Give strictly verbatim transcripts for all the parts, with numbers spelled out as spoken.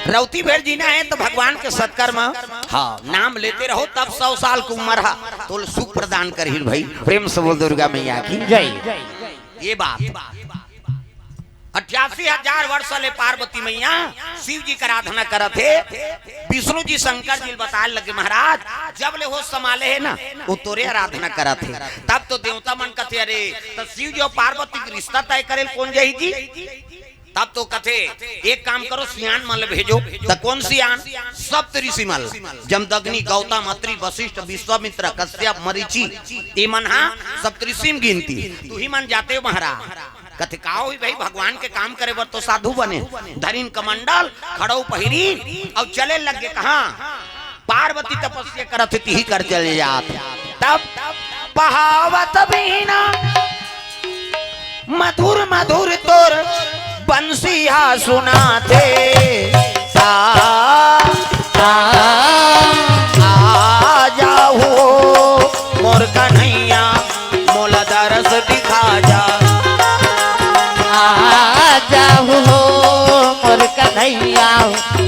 रौती भेर जीना हे त भगवान के सत्कर्म, हाँ, नाम लेते रहो, तब सौ साल के उमर हा, तो सुख प्रदान करही भाई। प्रेम से बोल दुर्गा मैया की जय। ये बात, अट्ठासी हजार वर्ष ले पार्वती मैया शिव जी के आराधना करत हे। विष्णु जी शंकर जी ल बताए लगे, महाराज, जब ले होश संभाले हे ना, वो तोरे आराधना करत हे। तब तो देवता मन कथे, अरे, त शिव जी अउ पार्वती के रिश्ता तय करे ल कोन जाही जी? तब तो कथे, एक काम करो, सियान मन ल भेजो। त कोन सियान? सप्त ऋषि मन ल। जमदग्नि, गौतम, अत्रि, वशिष्ठ, विश्वामित्र, कश्यप, मरीचि, ये मन हा सप्त ऋषि म गिनती। तुही मन जाते हो महाराज। कथे, का होही भाई, भगवान के काम करे बर तो साधु बने। धरिन कमंडल, खड़ऊ पहिरी, अउ चले लगे कहाँ? पार्वती तपस्या करत हे, तिही कर चले जात। तब बहावत बीना मधुर मधुर तोर बंसी हा सुनाथे। आ, आ, आ जाहू मोर कन्हैया, मोला दरस दिखा जा। आ जाहू मोर कन्हैया,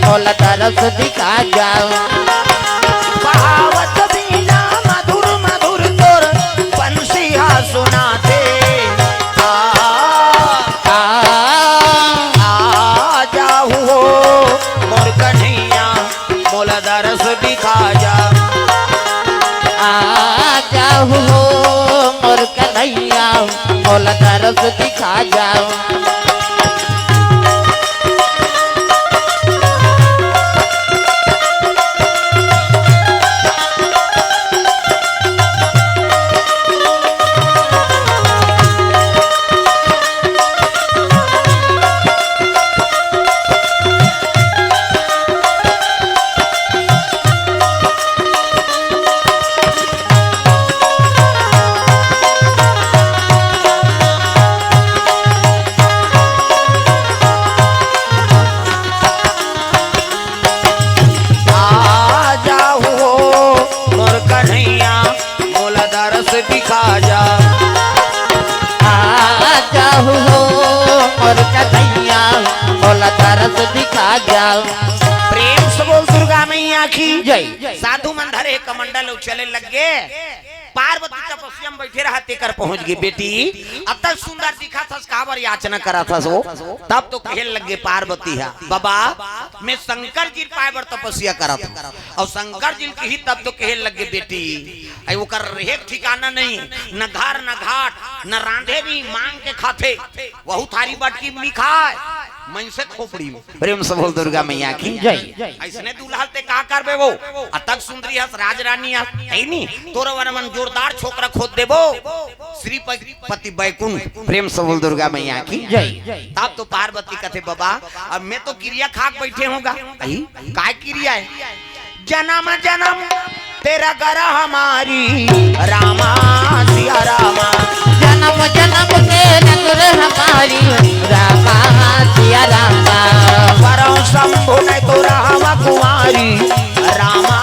मोला दरस दिखा जा। बहावत बीना मधुर मधुर तोर बंसी हा सुनाथे। आ, आ, आ जाहू हो मोर कन्हैया, मोला दरस दिखा जा। आ जाहू हो मोर कन्हैया, मोला दरस दिखा जा। आ जाहू हो मोर कन्हैया, मोला दरस दिखा जा। आ जाहू हो मोर कन्हैया, मोला दरस दिखा जा। प्रेम से बोल दुर्गा मैया की जय। साधु मन धरे कमंडल अउ चले लग गे। पार्वती तपस्या में बैठे रहा, तेकर पहुंच गे। बेटी, अतक सुंदर दिखत हस, काबर याचना करत हस हो? तब तो कहे लग गे पार्वती हा, बाबा, मैं शंकर जी पाए बर तपस्या करत हूँ। अउ शंकर जी ल कही तब तो कहे लग गे, बेटी, अई ओकर रेहे के ठिकाना नहीं, न घर न घाट, न रांधे नहीं, मांग के खाथे। वहू थारी बटकी में नहीं खाए, मनसे खोपड़ी में। प्रेम से बोल दुर्गा मैया की जय। अइसने दूल्हा ते का करबे वो? अतक सुंदरी हस, राजरानी हस, है नी? तोर बर मन जोरदार छोकरा खोज देबो। श्रीपति बैकुंठ, प्रेम से बोल दुर्गा मैया की जय। तब तो पार्वती कथे, बाबा, अब मैं तो किरिया खाक बैठे हूँ गा। अई, काय किरिया हे? जनम जनम तेरा ग्रह मारी, रामा सिया रामा। जनम जनम तेरा ग्रह मारी, रामा सिया रामा। बरहु शंभु नहीं तो रहवा कुंवारी, रामा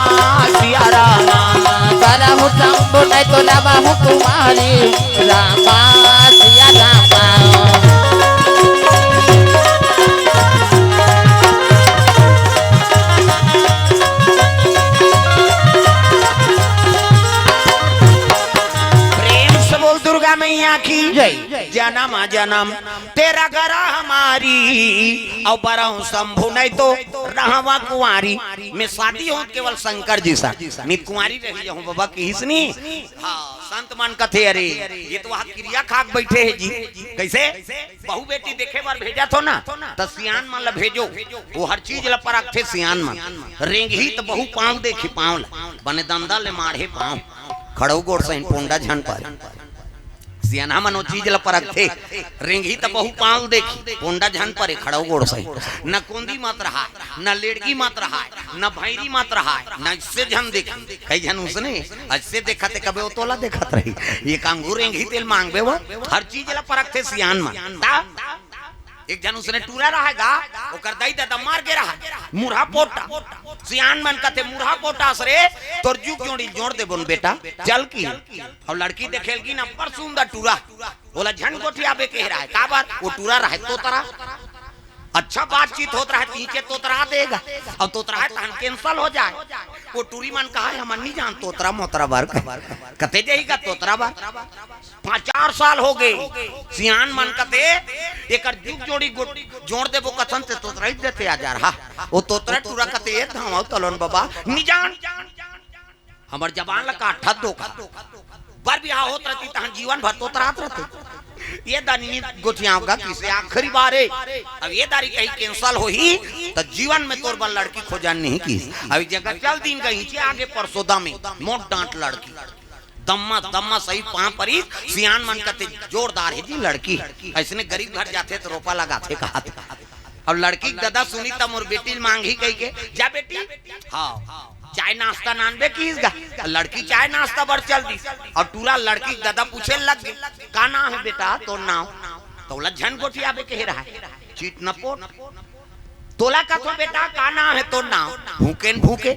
सिया रामा। बरहु शंभु नहीं तो रहवा कुंवारी, रामा सिया रामा। प्रेम से बोल दुर्गा मैया की जय। जनम जनम तेरा ग्रह मारी, अउ बरहु शंभु नहीं तो रहवा कुंवारी। मैं शादी हों केवल शंकर जी सा, नहीं कुंवारी रही जाहूँ बाबा, किहिस नी। हाँ, संत मन कथे, अरे, ये तो वहाँ किरिया खाक बैठे हे जी। कैसे? बहू बेटी देखे बर भेजत हो ना, त सियान मन ल भेजो, वो हर चीज ल परखथे सियान मन। रेंगही त बहू पाँव देखी, पाँव ल, बने दंदा ले माढ़े पाँव, खड़ऊ गोड़ सहिन पोंडा झन परे। सियान मन वो चीज ल परखथे, रेंगही त बहू पाँव देखी, पोंडा झन परे, खड़ऊ गोड़ सहिन। न कोंदी मत रहा, न लेड़गी मत रहा, न भैरी मत रहा, न इससे झन देखी। कई झन उसने अइसे देखत हे, कबे वो तोला देखत रही। ये कांगू रेंगही तेल मांगबे वो, हर चीज ला परखथे सियान मन। ता एक झन उसने टूरा रहा गा, ओकर दाई ददा मर गे रहा, मुरहा पोटा। सियान मन कथे, "मुरहा पोटा अस रे, तोर जुग जोड़ी जोड़ देबोन बेटा, चल की।" अउ लड़की देखेलगी ना, अब्बड़ सुंदर टूरा, ओला झन गोठियाबे कहे रहा हे, काबर वो टूरा रहा हे, तोतरा। अच्छा बातचीत होत रहे, तीचे तोतरा देगा, अउ तोतरा है तहन cancel हो जाए। वो टूरी मन कहा, "हमन नहीं जान तोतरा मोतरा बर।" कते जाही गा तोतरा बर? पाँच चार साल हो गए, सियान मन कते एकर जुग जोड़ी गो-, जोड़ देबो कथन ते तोतरा ही देते आ जा रहा। वो तोतरा टूरा कते, "ए धावव तलोन बबा, नहीं जान।" हमर जबान ला काटत धोखा। बर बिहाव होत रहती तहन जीवन भर तोतरात रहते। ये दारी गोठियाव गा किसे आखिरी बार हे। अब ये दारी कहीं cancel होही त जीवन में तोर बर लड़की खोजन नहीं की। अब जगह चल दिन गई चे आगे परसोदा में मोट डांट लड़की। दम्मा दम्मा सही पांव परी, सियान मन कते जोरदार हे जी लड़की। अइसने गरीब घर जाथे त रोपा लगाथे कहाथे। अब लड़की के ददा सुनी त मोर बेटी ल मांगही कहिके, "जा बेटी, हाँ, चाय नाश्ता नानबे किहिस गा।" लड़की चाय नाश्ता बर चल दिस। अउ टूरा लड़की के ददा पूछे लग गे, "का नाव हे बेटा तोर नाव?" त ओला झन गोठियाबे कहे रहा हे, चित न पोट। "तोला कथों बेटा, का नाव हे तोर नाव?" "भूकेन भूके।"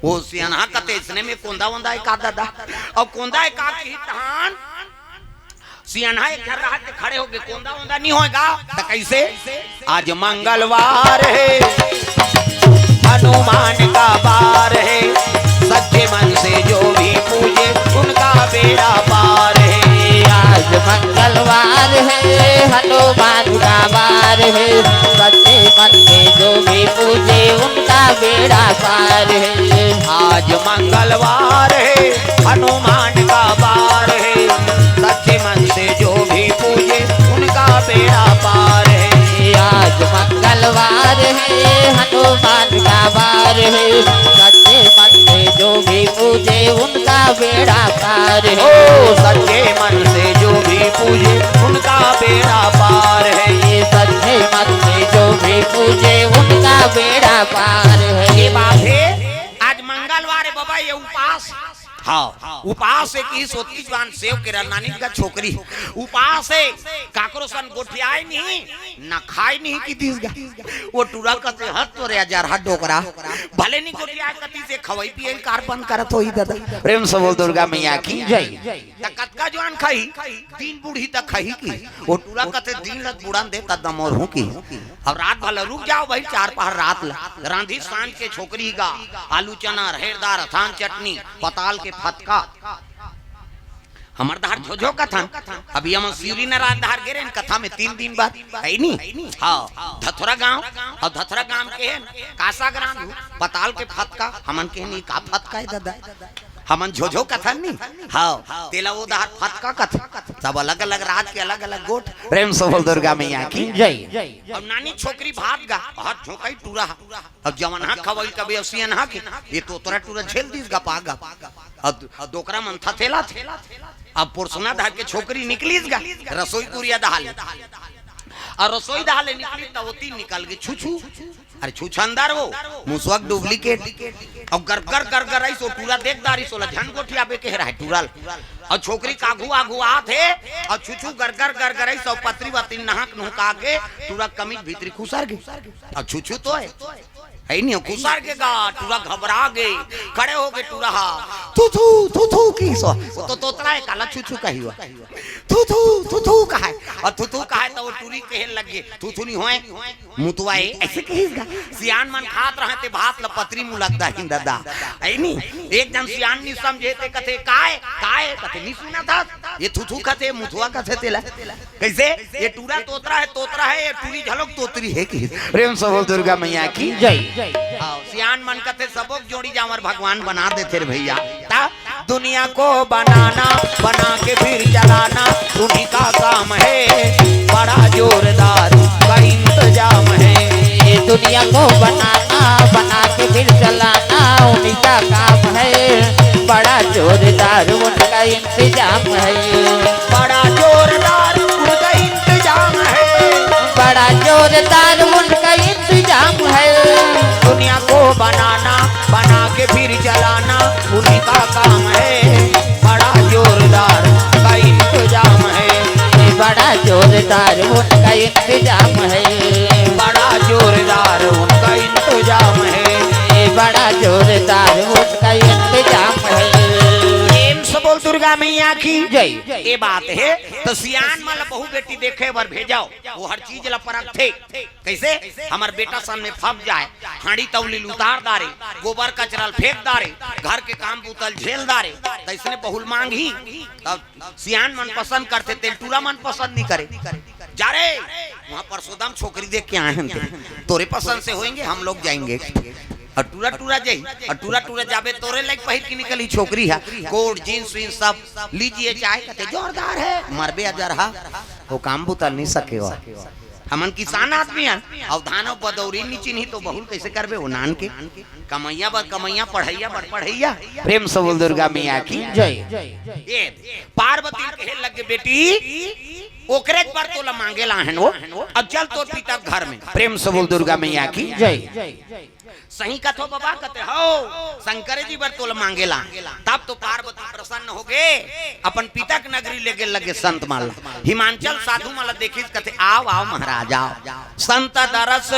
ओ सियनहा कते, "इसने में कोंदा वोंदा हे का ददा?" अउ कोंदा हे का किही तहान सियनहा एक झन रहा ते खड़े होके, "कोंदा ओंदा नहीं होएगा।" त कइसे? "आज मंगलवार है, हनुमान का बार है, सच्चे मन से जो भी पूजे, उनका बेड़ा पार है।" आज मंगलवार है, हनुमान का बार है, सच्चे मन से जो भी पूजे, उनका बेड़ा पार है। आज मंगलवार है, हनुमान का बार है, सच्चे मन से जो भी पूजे, उनका बेड़ा पार है। आज मंगलवार है, हनुमान का बार है, सच्चे मन से जो भी पूजे, उनका बेड़ा पार है। ओ, सच्चे मन से जो भी पूजे, उनका बेड़ा पार है। ये सच्चे मन से जो भी पूजे, उनका बेड़ा पार है। ये बात है, आज मंगलवार हे बबा, ये उपास। हाँ, उपास हे कि सोती जवान सेव के रनानी का छोकरी। उपास हे, काकरो सन गोठियाय नहीं, ना खाय नहीं कि दिस गा। वो टूरा कथे, "हत तोरे हजार हाथ डोकरा।" भले नहीं गोठियाय कती से खवई पियई कार बंद करत होही ददा। प्रेम से बोल दुर्गा मैया की जय। त कतका जवान खाही, दिन बूढ़ी तक खाही कि। वो टूरा कथे, "दिन लत बुढ़न दे त दमोर हूँ कि।" अब रात भर ल रुक जाव भाई, चार पहर रात ल रांधी सांझ के छोकरी गा, आलू चना, रहेर दार, अथान चटनी, पताल के फतका। हमर धार झोझो कथन, अभी हमन सिवरी नारायण धार गे रहेन कथा में तीन दिन बाद, हे नी? हाँ, धथुरा गांव, अउ धथुरा गांव के हे न, कासा ग्राम, पताल के फतका, हमन के नी का फतका हे ददा? हमन झोझो कथन नी? हाँ, तेला ओ धार फतका कथन। सब अलग-अलग राज के अलग-अलग गोठ। प्रेम से बोल दुर्गा मैया की जय। अब नानी छोकरी भात गा, हाथ झोंकाई टूरा हा। अब जवनहा खवई कबे अउ सियनहा के, ये तोतरा टूरा झेल दिस गा पागा। अब, अब डोकरा मन थथेला थे। अब पोरसना धार के छोकरी निकलिस गा, रसोई कुरिया दहाले। अउ रसोई दहाले निकलिस त ओती निकल गे छुछू। अरे छुछंदर वो, मुसवा के duplicate। अउ गरगर गरगर अइस, ओ टूरा देख डारिस, ओला झन गोठियाबे कहे रहा हे टूरा ल। अउ छोकरी के आघू आघू आत हे, अउ छुछू गरगर गरगर अइस, अउ पतरी वतरी नहक नुहका के टूरा कमीज भीतरी खुसर गे। अउ छुछू तो हे, हे नहीं, खुसर गे गा, टूरा घबरा गे, खड़े हो गे टूरा हा। थू थू, थू थू किहिस। वो तो तोतरा हे, काला छुछू कही हुआ। थू थू, थू थू कहाय। अउ थू थू कहाय त वो टूरी कहे लग गे, "थू थू नहीं होय, मुतवा हे," अइसे कहिस गा। सियान मन खात रहे ते भात ल पतरी मुलक दाहिन ददा। हे नी? एक झन सियान नी समझे ते कथे, "काय? काय?" कथे, "नी सुनत हस? ये थू थू कथे, मुतवा कथे तेला।" कइसे? ये टूरा तोतरा हे, तोतरा हे, ये टूरी घलोक तोतरी हे कि। प्रेम से बोल दुर्गा मैया की जय। हाँ, सियान मन कथे, "सबो के जोड़ी जांवर भगवान बना देथे रे भइया।" त दुनिया को बनाना, बना के फिर चलाना, उन्हीं का काम है, बड़ा जोरदार का इंतजाम है। ये दुनिया को बनाना, बना के फिर चलाना, उन्हीं का काम है, बड़ा जोरदार उनका इंतजाम है। बड़ा जोरदार उनका इंतजाम है। बड़ा जोरदार उनका इंतजाम है। दुनिया को बनाना, बना के फिर चलाना, उन्हीं का काम है। बड़ा जोरदार का इंतजाम है। बड़ा जोरदार उनका इंतजाम है। बड़ा जोरदार उनका इंतजाम है। बड़ा जोरदार उनका इंतजाम है। प्रेम से बोल दुर्गा मैया की जय। ये बात हे, त सियान मन ल बहू बेटी देखे बर भेजव, वो हर चीज ल परखथे। कइसे? हमर बेटा सामने फंस जाय, हांड़ी तौली ल उतार डारे, गोबर कचरा ल फेंक डारे, घर के काम बूता ल झेल डारे, त अइसने बहू ल मांगही। तब सियान मन पसंद करथे, तेल टूरा मन पसंद नइ करे। जा रे, वहाँ परसोदम छोकरी देख के आए हन ते, तोरे पसंद से होएंगे, हम लोग जाएंगे। अउ टूरा टूरा जाही, अउ टूरा टूरा जाबे, तोरे लाइक पहिर के निकलही छोकरी ह, कोट, जींस वींस सब। लीजिए चाय, कथे जोरदार हे, मरबे अजरहा, वो काम बूता नइ सके हो। हमन किसान आदमी हन, अउ धान अउ बदौरी नइ चिन्ही त बहू ल कइसे करबे वो नान के? कमइया बर कमइया, पढ़इया बर पढ़इया। प्रेम से बोल दुर्गा मैया की जय। ये पार्वती ल कहे लगे, बेटी, ओकरे बर तोला मांगे ल आए हन वो। अब चल तोर पिता के घर में। प्रेम से बोल दुर्गा मैया की जय। सही कथो बबा, कथे हव, शंकर जी बर तोला मांगे ल आए हन। तब तो पार्वती प्रसन्न होगे, अपन पिता के नगरी लेगे लगे संत मन ल। हिमांचल साधु मन ल देखिस, कथे आव आव महाराज आव। संत दरस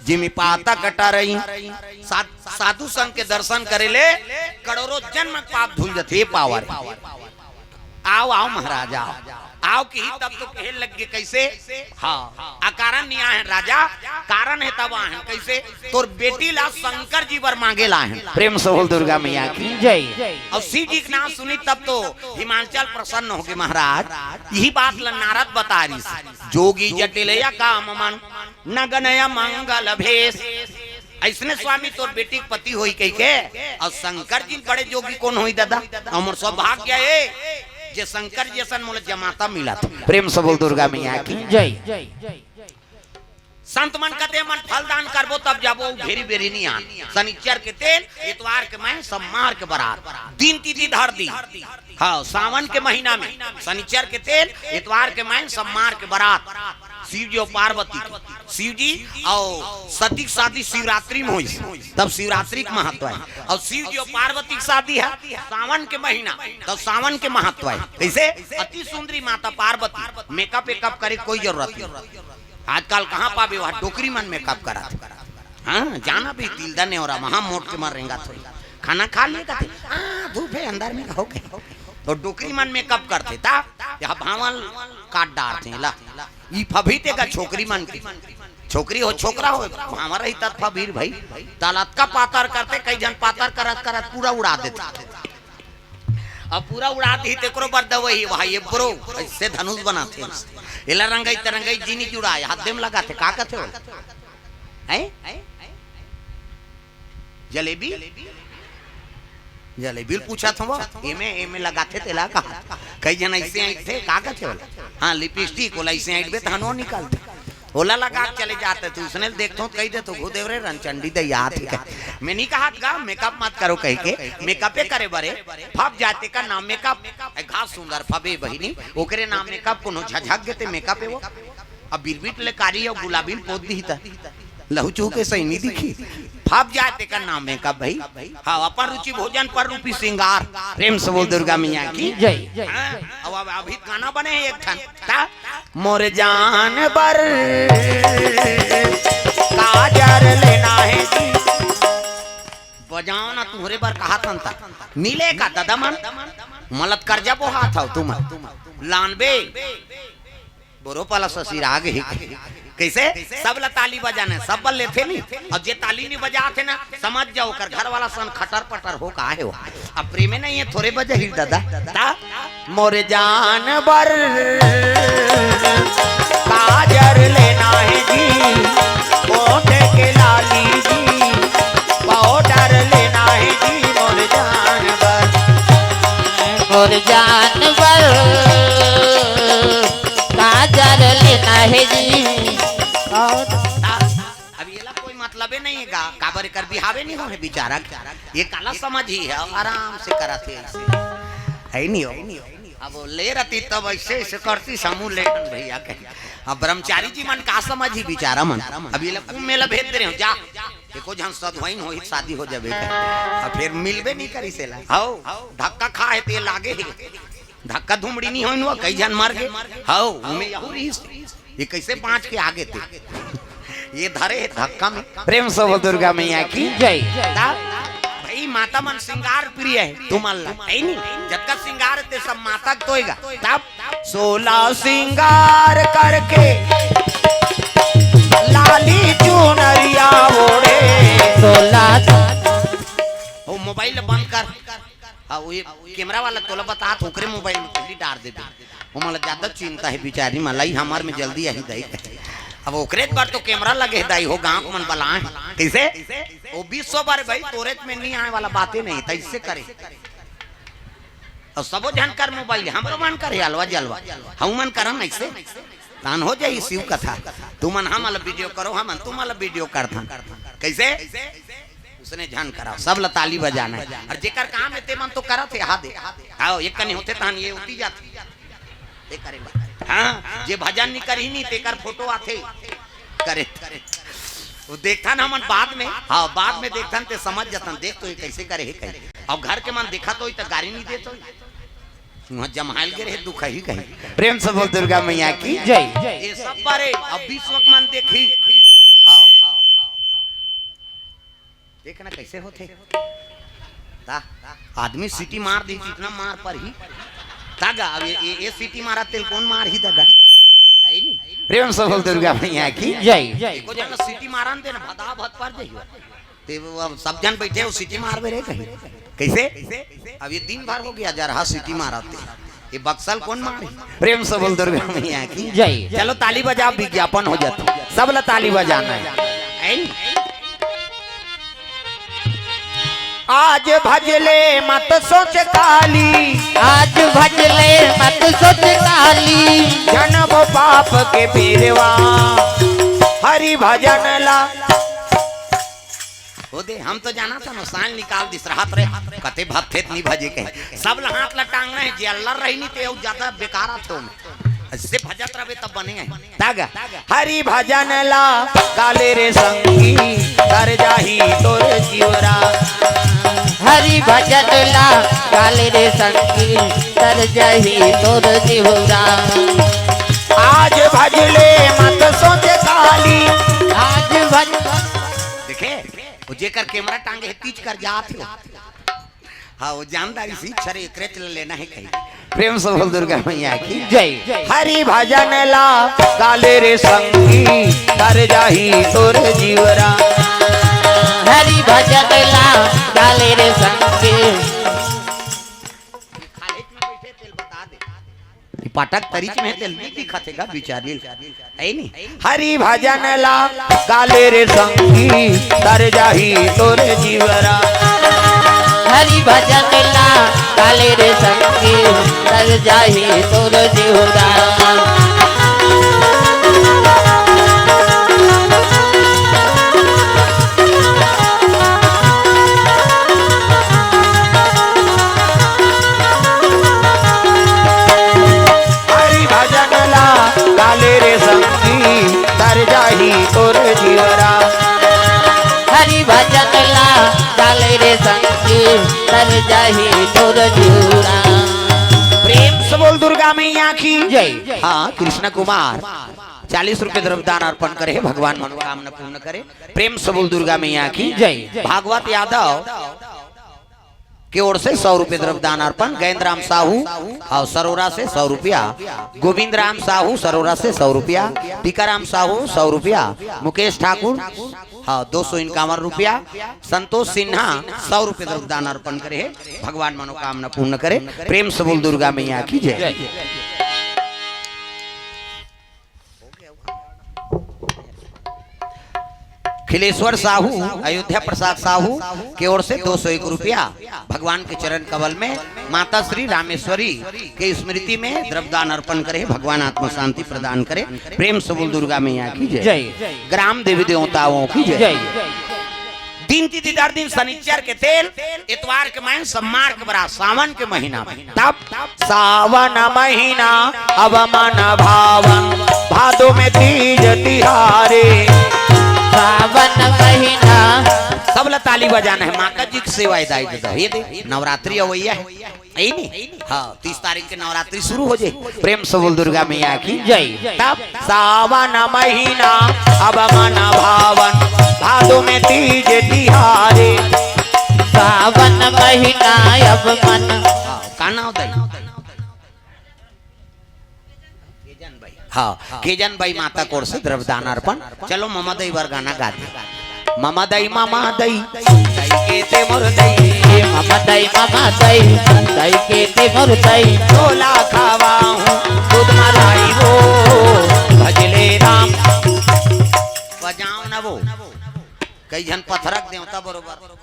जिमि पातक टरई। साध-, साधु संत के दर्शन करे ले करोड़ों जन्म के पाप धुल जथे, ये पावर हे। आव आव महाराज आव। आव किही तब तो कहे लगे कइसे? हाँ, अकारण नइ आए हन राजा, कारण हे तब आए हन। कइसे? तोर बेटी ल शंकर जी बर मांगे ल आए हन। प्रेम से बोल दुर्गा मैया की जय। अउ शिव जी के नाम सुनिस तब तो हिमांचल प्रसन्न होगे महाराज। इही बात ल नारद बतारिस, जोगी जटिल अकाम मन नगनय मंगल भेष। अइसने स्वामी तोर बेटी के पति होही कहिके, अउ शंकर जी बड़े जोगी कोन होही दादा? अउ मोर सौभाग्य हे जे शंकर जी असन मोला जमाता मिलत हे। प्रेम से बोल दुर्गा मैया की जय। संत मन कथे, मन फल दान करबो तब जाबो, भेरी भेरी नइ आन। सनिचर के तेल, एतवार के मैं, सोमवार के बरात, दिन तिथि धर दी। हाँ, सावन के महीना में सनिचर के तेल, एतवार के मैं, सोमवार के बरात। शिव जी अउ पार्वती के, शिव जी अउ सती के शादी शिवरात्रि में होइस, तब शिवरात्रि के महत्व हे। अउ शिव जी अउ पार्वती के शादी हे सावन के महीना, तब सावन के महत्व हे। कइसे? अति सुंदरी माता पार्वती, मेकअप वेकअप करे के कोई जरूरत नइ। आजकल कहाँ पाबे, वहाँ डोकरी मन मेकअप करत हे। हाँ, जाना भी तिलदा नेवरा, वहाँ मोट के मन रेंगत होही। खाना खा लिए कथे, हाँ, धूप हे, अंदर में हो गए। त डोकरी मन मेकअप करथे, त यहाँ भांवर ल काट डारथे ला। ई फभी तेगा छोकरी मन के। छोकरी हो, छोकरा हो, भांवर रही तब फभीर भाई। त लतका पातर करथे, कई झन पातर करत करत पूरा उड़ा देथे। अब पूरा उड़ा दिही तेकरो बर दवई हे, भाई, ये ब्रो, अइसे धनुष बनाथे। एला रंगई त रंगई जिनी जुड़ाए, हाथ दे म लगाथे, का कथे हो? हैं? जलेबी? जलेबी ल पूछत हव, एमे, एमे लगाथे तेला कहा। कई झन अइसे अइठथे, का कथे ओला? हाँ, लिपस्टिक, ओला अइसे अइठबे त हनो निकलथे। ओला लगा के चले जाते, त उसने ल देखथों, कहि देथों, "घुदेव रे रनचंडी दई आत हे।" मैं नइ कहत गा, मेकअप मत करो कहिके, मेकअपे करे बरे, फब जाए तेकर नाम मेकअप। ए, घास सुंदर फबे बहिनी, ओकरे नाम मेकअप, कोनो झझक गे ते मेकअप हे वो। अब बिरबिट ले कारी अउ गुलाबी ल पोत दिही त लहू चूहू के सही नइ दिखी। फब जाए तेकर नाम मेकअप भाई। हाँ, अपन रुचि भोजन पर रूपी श्रृंगार। प्रेम से बोल दुर्गा मैया की जय। हाँ, अब, अब अभी गाना बने हे एक ठन। ता? मोर जान बर काजर लेना हे जी। बजाओ ना, तुम्हरे बर कहा थन ता। नीले का ददा मन, मलत कर जा बोहात हव तुमन। लानबे। बोरो पाला ससुर आ गे। कइसे? सब ला ताली बजाना हे, सब बल लेथे नी। अउ जे ताली नइ बजात हे ना, समझ जाओ, ओकर घर वाला सन खटर पटर हो का हे वो। अब प्रेमे नइ हे, थोरे बजही दादा। ता? मोर जान बर काजर लेना हे जी, ओठ के लाली जी, पाउडर लेना हे जी, मोर जान बर। मोर जान बर काजर लेना हे जी। अउ अब एला कोई मतलबे नइ हे गा, काबर एकर बिहावे नइ होहे बिचारा के। ये काला समझही हे, आराम से करत हे अइसे। हे नइ हो? अब ले रहती तब अइसे, अइसे करती समूह ले भैया के। अब ब्रह्मचारी जी मन का समझही बिचारा मन। अब एला कुंभ मेला भेज दे रहे हो, जा। एको झन सधवाइन होही, शादी हो जाबे का। अब फेर मिलबे नइ करिस एला। हव, धक्का खाए ते लागे हे। धक्का धुमड़ी नइ होइन हुआ, कई झन मर गे। हव, उमे यहू रहिस। ये कइसे बाँच के आगे ते? ये धरे हे धक्का में। प्रेम से बोल दुर्गा मैया की जय। ता भाई माता मन सिंगार प्रिय हे, तुमन ला, हे नी? जतका सिंगार हे, ते सब माता के तो हे गा। तब सोलह सिंगार करके लाली चुनरिया ओढ़े। सोलह। ओ मोबाइल ला बंद कर। हाँ, वो ये कैमरा वाला तोला बतात, ओकरे मोबाइल में खुली डार देबे। ओमन ला ज्यादा चिंता हे बिचारी मन ला, ई हमर में जल्दी आही दाई। अब ओकरे बर तो कैमरा लगे हे दाई हो, गाँव के मन बलाए। कइसे? ओ बीस सौ बार भाई, तोरे में नहीं आए वाला बातें नहीं, तइसे करे। अउ सबो झन कर मोबाइल, हमरो मन कर हे अलवा जलवा, हमू मन करन अइसे। तान हो जाही शिव कथा। तुमन हमन ला वीडियो करो, हमन तुमन ला वीडियो करथन। कइसे? उसने झन कराओ, सब ला ताली बजाना हे। अउ जेकर काम हे, ते मन तो करत हे, हा दे। आओ, एक कनी होथे, तहन ये उती जाथे। ते करे बा। हाँ, जे भजन नी करही नी, तेकर फोटो आथे। करे। वो देखथन हमन बाद में। हाँ, बाद में देखथन, ते समझ जथन। देख तो ये कइसे करे हे कही। अउ घर के मन देखत होही त गारी नी देत होही। उहाँ जम्हाल गे रहे, दुखही कही। प्रेम से बोल दुर्गा मैया की जय। ये सब बारे अब विश्व के मन देखही। हाँ। देखना कइसे होथे। ता, आदमी सीटी मार दी, जितना मार परही। ता गा, अब ये, ये, ये सीटी मारा, तेल कोन मारही दादा? हे नी? प्रेम से बोल दुर्गा मैया की जय। एको जन सीटी मारन दे ना, भदा भद पर जाही। ते वो अब सब जन बइठे हे, वो सीटी मारबे रे कही। कइसे? अब ये दिन भर हो गे, जरहा सीटी मारत हे। ये बक्सा ल कोन मारे? प्रेम से बोल दुर्गा मैया की जय। चलो ताली बजाओ, विज्ञापन हो जात हे। सब ला ताली बजाना हे। हैं? आज भजले मत सोच काली। आज भजले मत सोच काली। जनबो पाप के पेरवा। हरि भजन ला। ओ दे, हम तो जानथन, साल निकाल दिस रहत रे, कते भत फेत नी भजे कहे। सब ला हाथ ला टांगना हे, जे अल्लर रही नी, ते अउ ज्यादा बेकार आथे ओमे। अइसे भजत रहबे तब बने हे। तागा, हरि भजन ला, गाले रे संगी, तर जाही तोर जीवरा। हरि भजन ला, गाले रे संगी, तर जाही तोर जीवरा। आज भजले मत सोच काली। आज भज देखे, वो जेकर कैमरा टांगे हे, तीज कर जात हे। हाँ, वो जानदारी से इच्छा रे, एकरे चल लेना हे कहीं। प्रेम से बोल दुर्गा मैया की जय। हरि भजन ला, गाले रे संगी, तर जाही तोर जीवरा। हरि भजन ला, गाले रे संगी। खाली में बैठे तेल बता दे। ई पाटक तरीच में तेल नी दिखत हे गा बिचारी। हे नी? हरि भजन ला, गाले रे संगी, तर जाही तोर जीवरा। हरि भजन ला, गाले रे संगी, तर जाही तोर जीवरा। हरि भजन ला, गाले रे संगी, तर जाही तोर जीवरा। हरि भजन ला, गाले रे संगी, तर जाही तोर जीवरा। प्रेम से बोल दुर्गा मैया की जय। हाँ, कृष्ण कुमार चालीस रुपए द्रव्यदान अर्पण करे हे, भगवान मनोकामना पूर्ण करे। प्रेम से बोल दुर्गा मैया की जय। भागवत यादव के ओर से सौ रुपए द्रव्यदान अर्पण, गैंदराम साहू अउ सरोरा से सौ रुपया, गोविंद राम साहू सरोरा से सौ रुपया, टीकाराम साहू सौ रुपया, मुकेश ठाकुर, हाँ, दो सौ इक्यावन रुपया, संतोष सिन्हा सौ रुपए द्रव्यदान अर्पण करे हे। भगवान मनोकामना पूर्ण करे। प्रेम से बोल दुर्गा मैया की जय। खिलेश्वर साहू, अयोध्या प्रसाद साहू के ओर से दो सौ एक रुपया भगवान के चरण कमल में माता श्री रामेश्वरी के स्मृति में द्रव्यदान अर्पण करे, भगवान आत्मा शांति प्रदान करे। प्रेम से बोल दुर्गा मैया की जय। जय। ग्राम देवी देवताओं की जय। जय। दिन तिथि दर दिन शनिचर के तेल, एतवार के मैं, सोमवार के बरा, सावन के महीना में। तब सावन महीना अब मन भावन, भादो में तीज तिहारे। सावन महीना। सब ला ताली बजाना हे, माता जी के सेवा हे दाई ददा। ये दे, नवरात्रि अवैया हे। हे नी? हाँ, तीस तारीख के नवरात्रि शुरू हो जाही। प्रेम से बोल दुर्गा मैया की जय। तब सावन महीना अब मन भावन, भादो में तीज तिहारे। सावन महीना अब मन। हाँ, का नाव दई? हाँ, केजन बाई माता कोर से द्रव्य दान अर्पण। चलो, ममा दई बर गाना गा दे। ममा दई, ममा दई, दई के ते मोर दई। ममा दई, ममा दई, दई के ते मोर दई। झोला खावा हूँ, दूध मलाई वो, भजले राम। बजाओ ना वो। कई झन पथरक देवता बरोबर।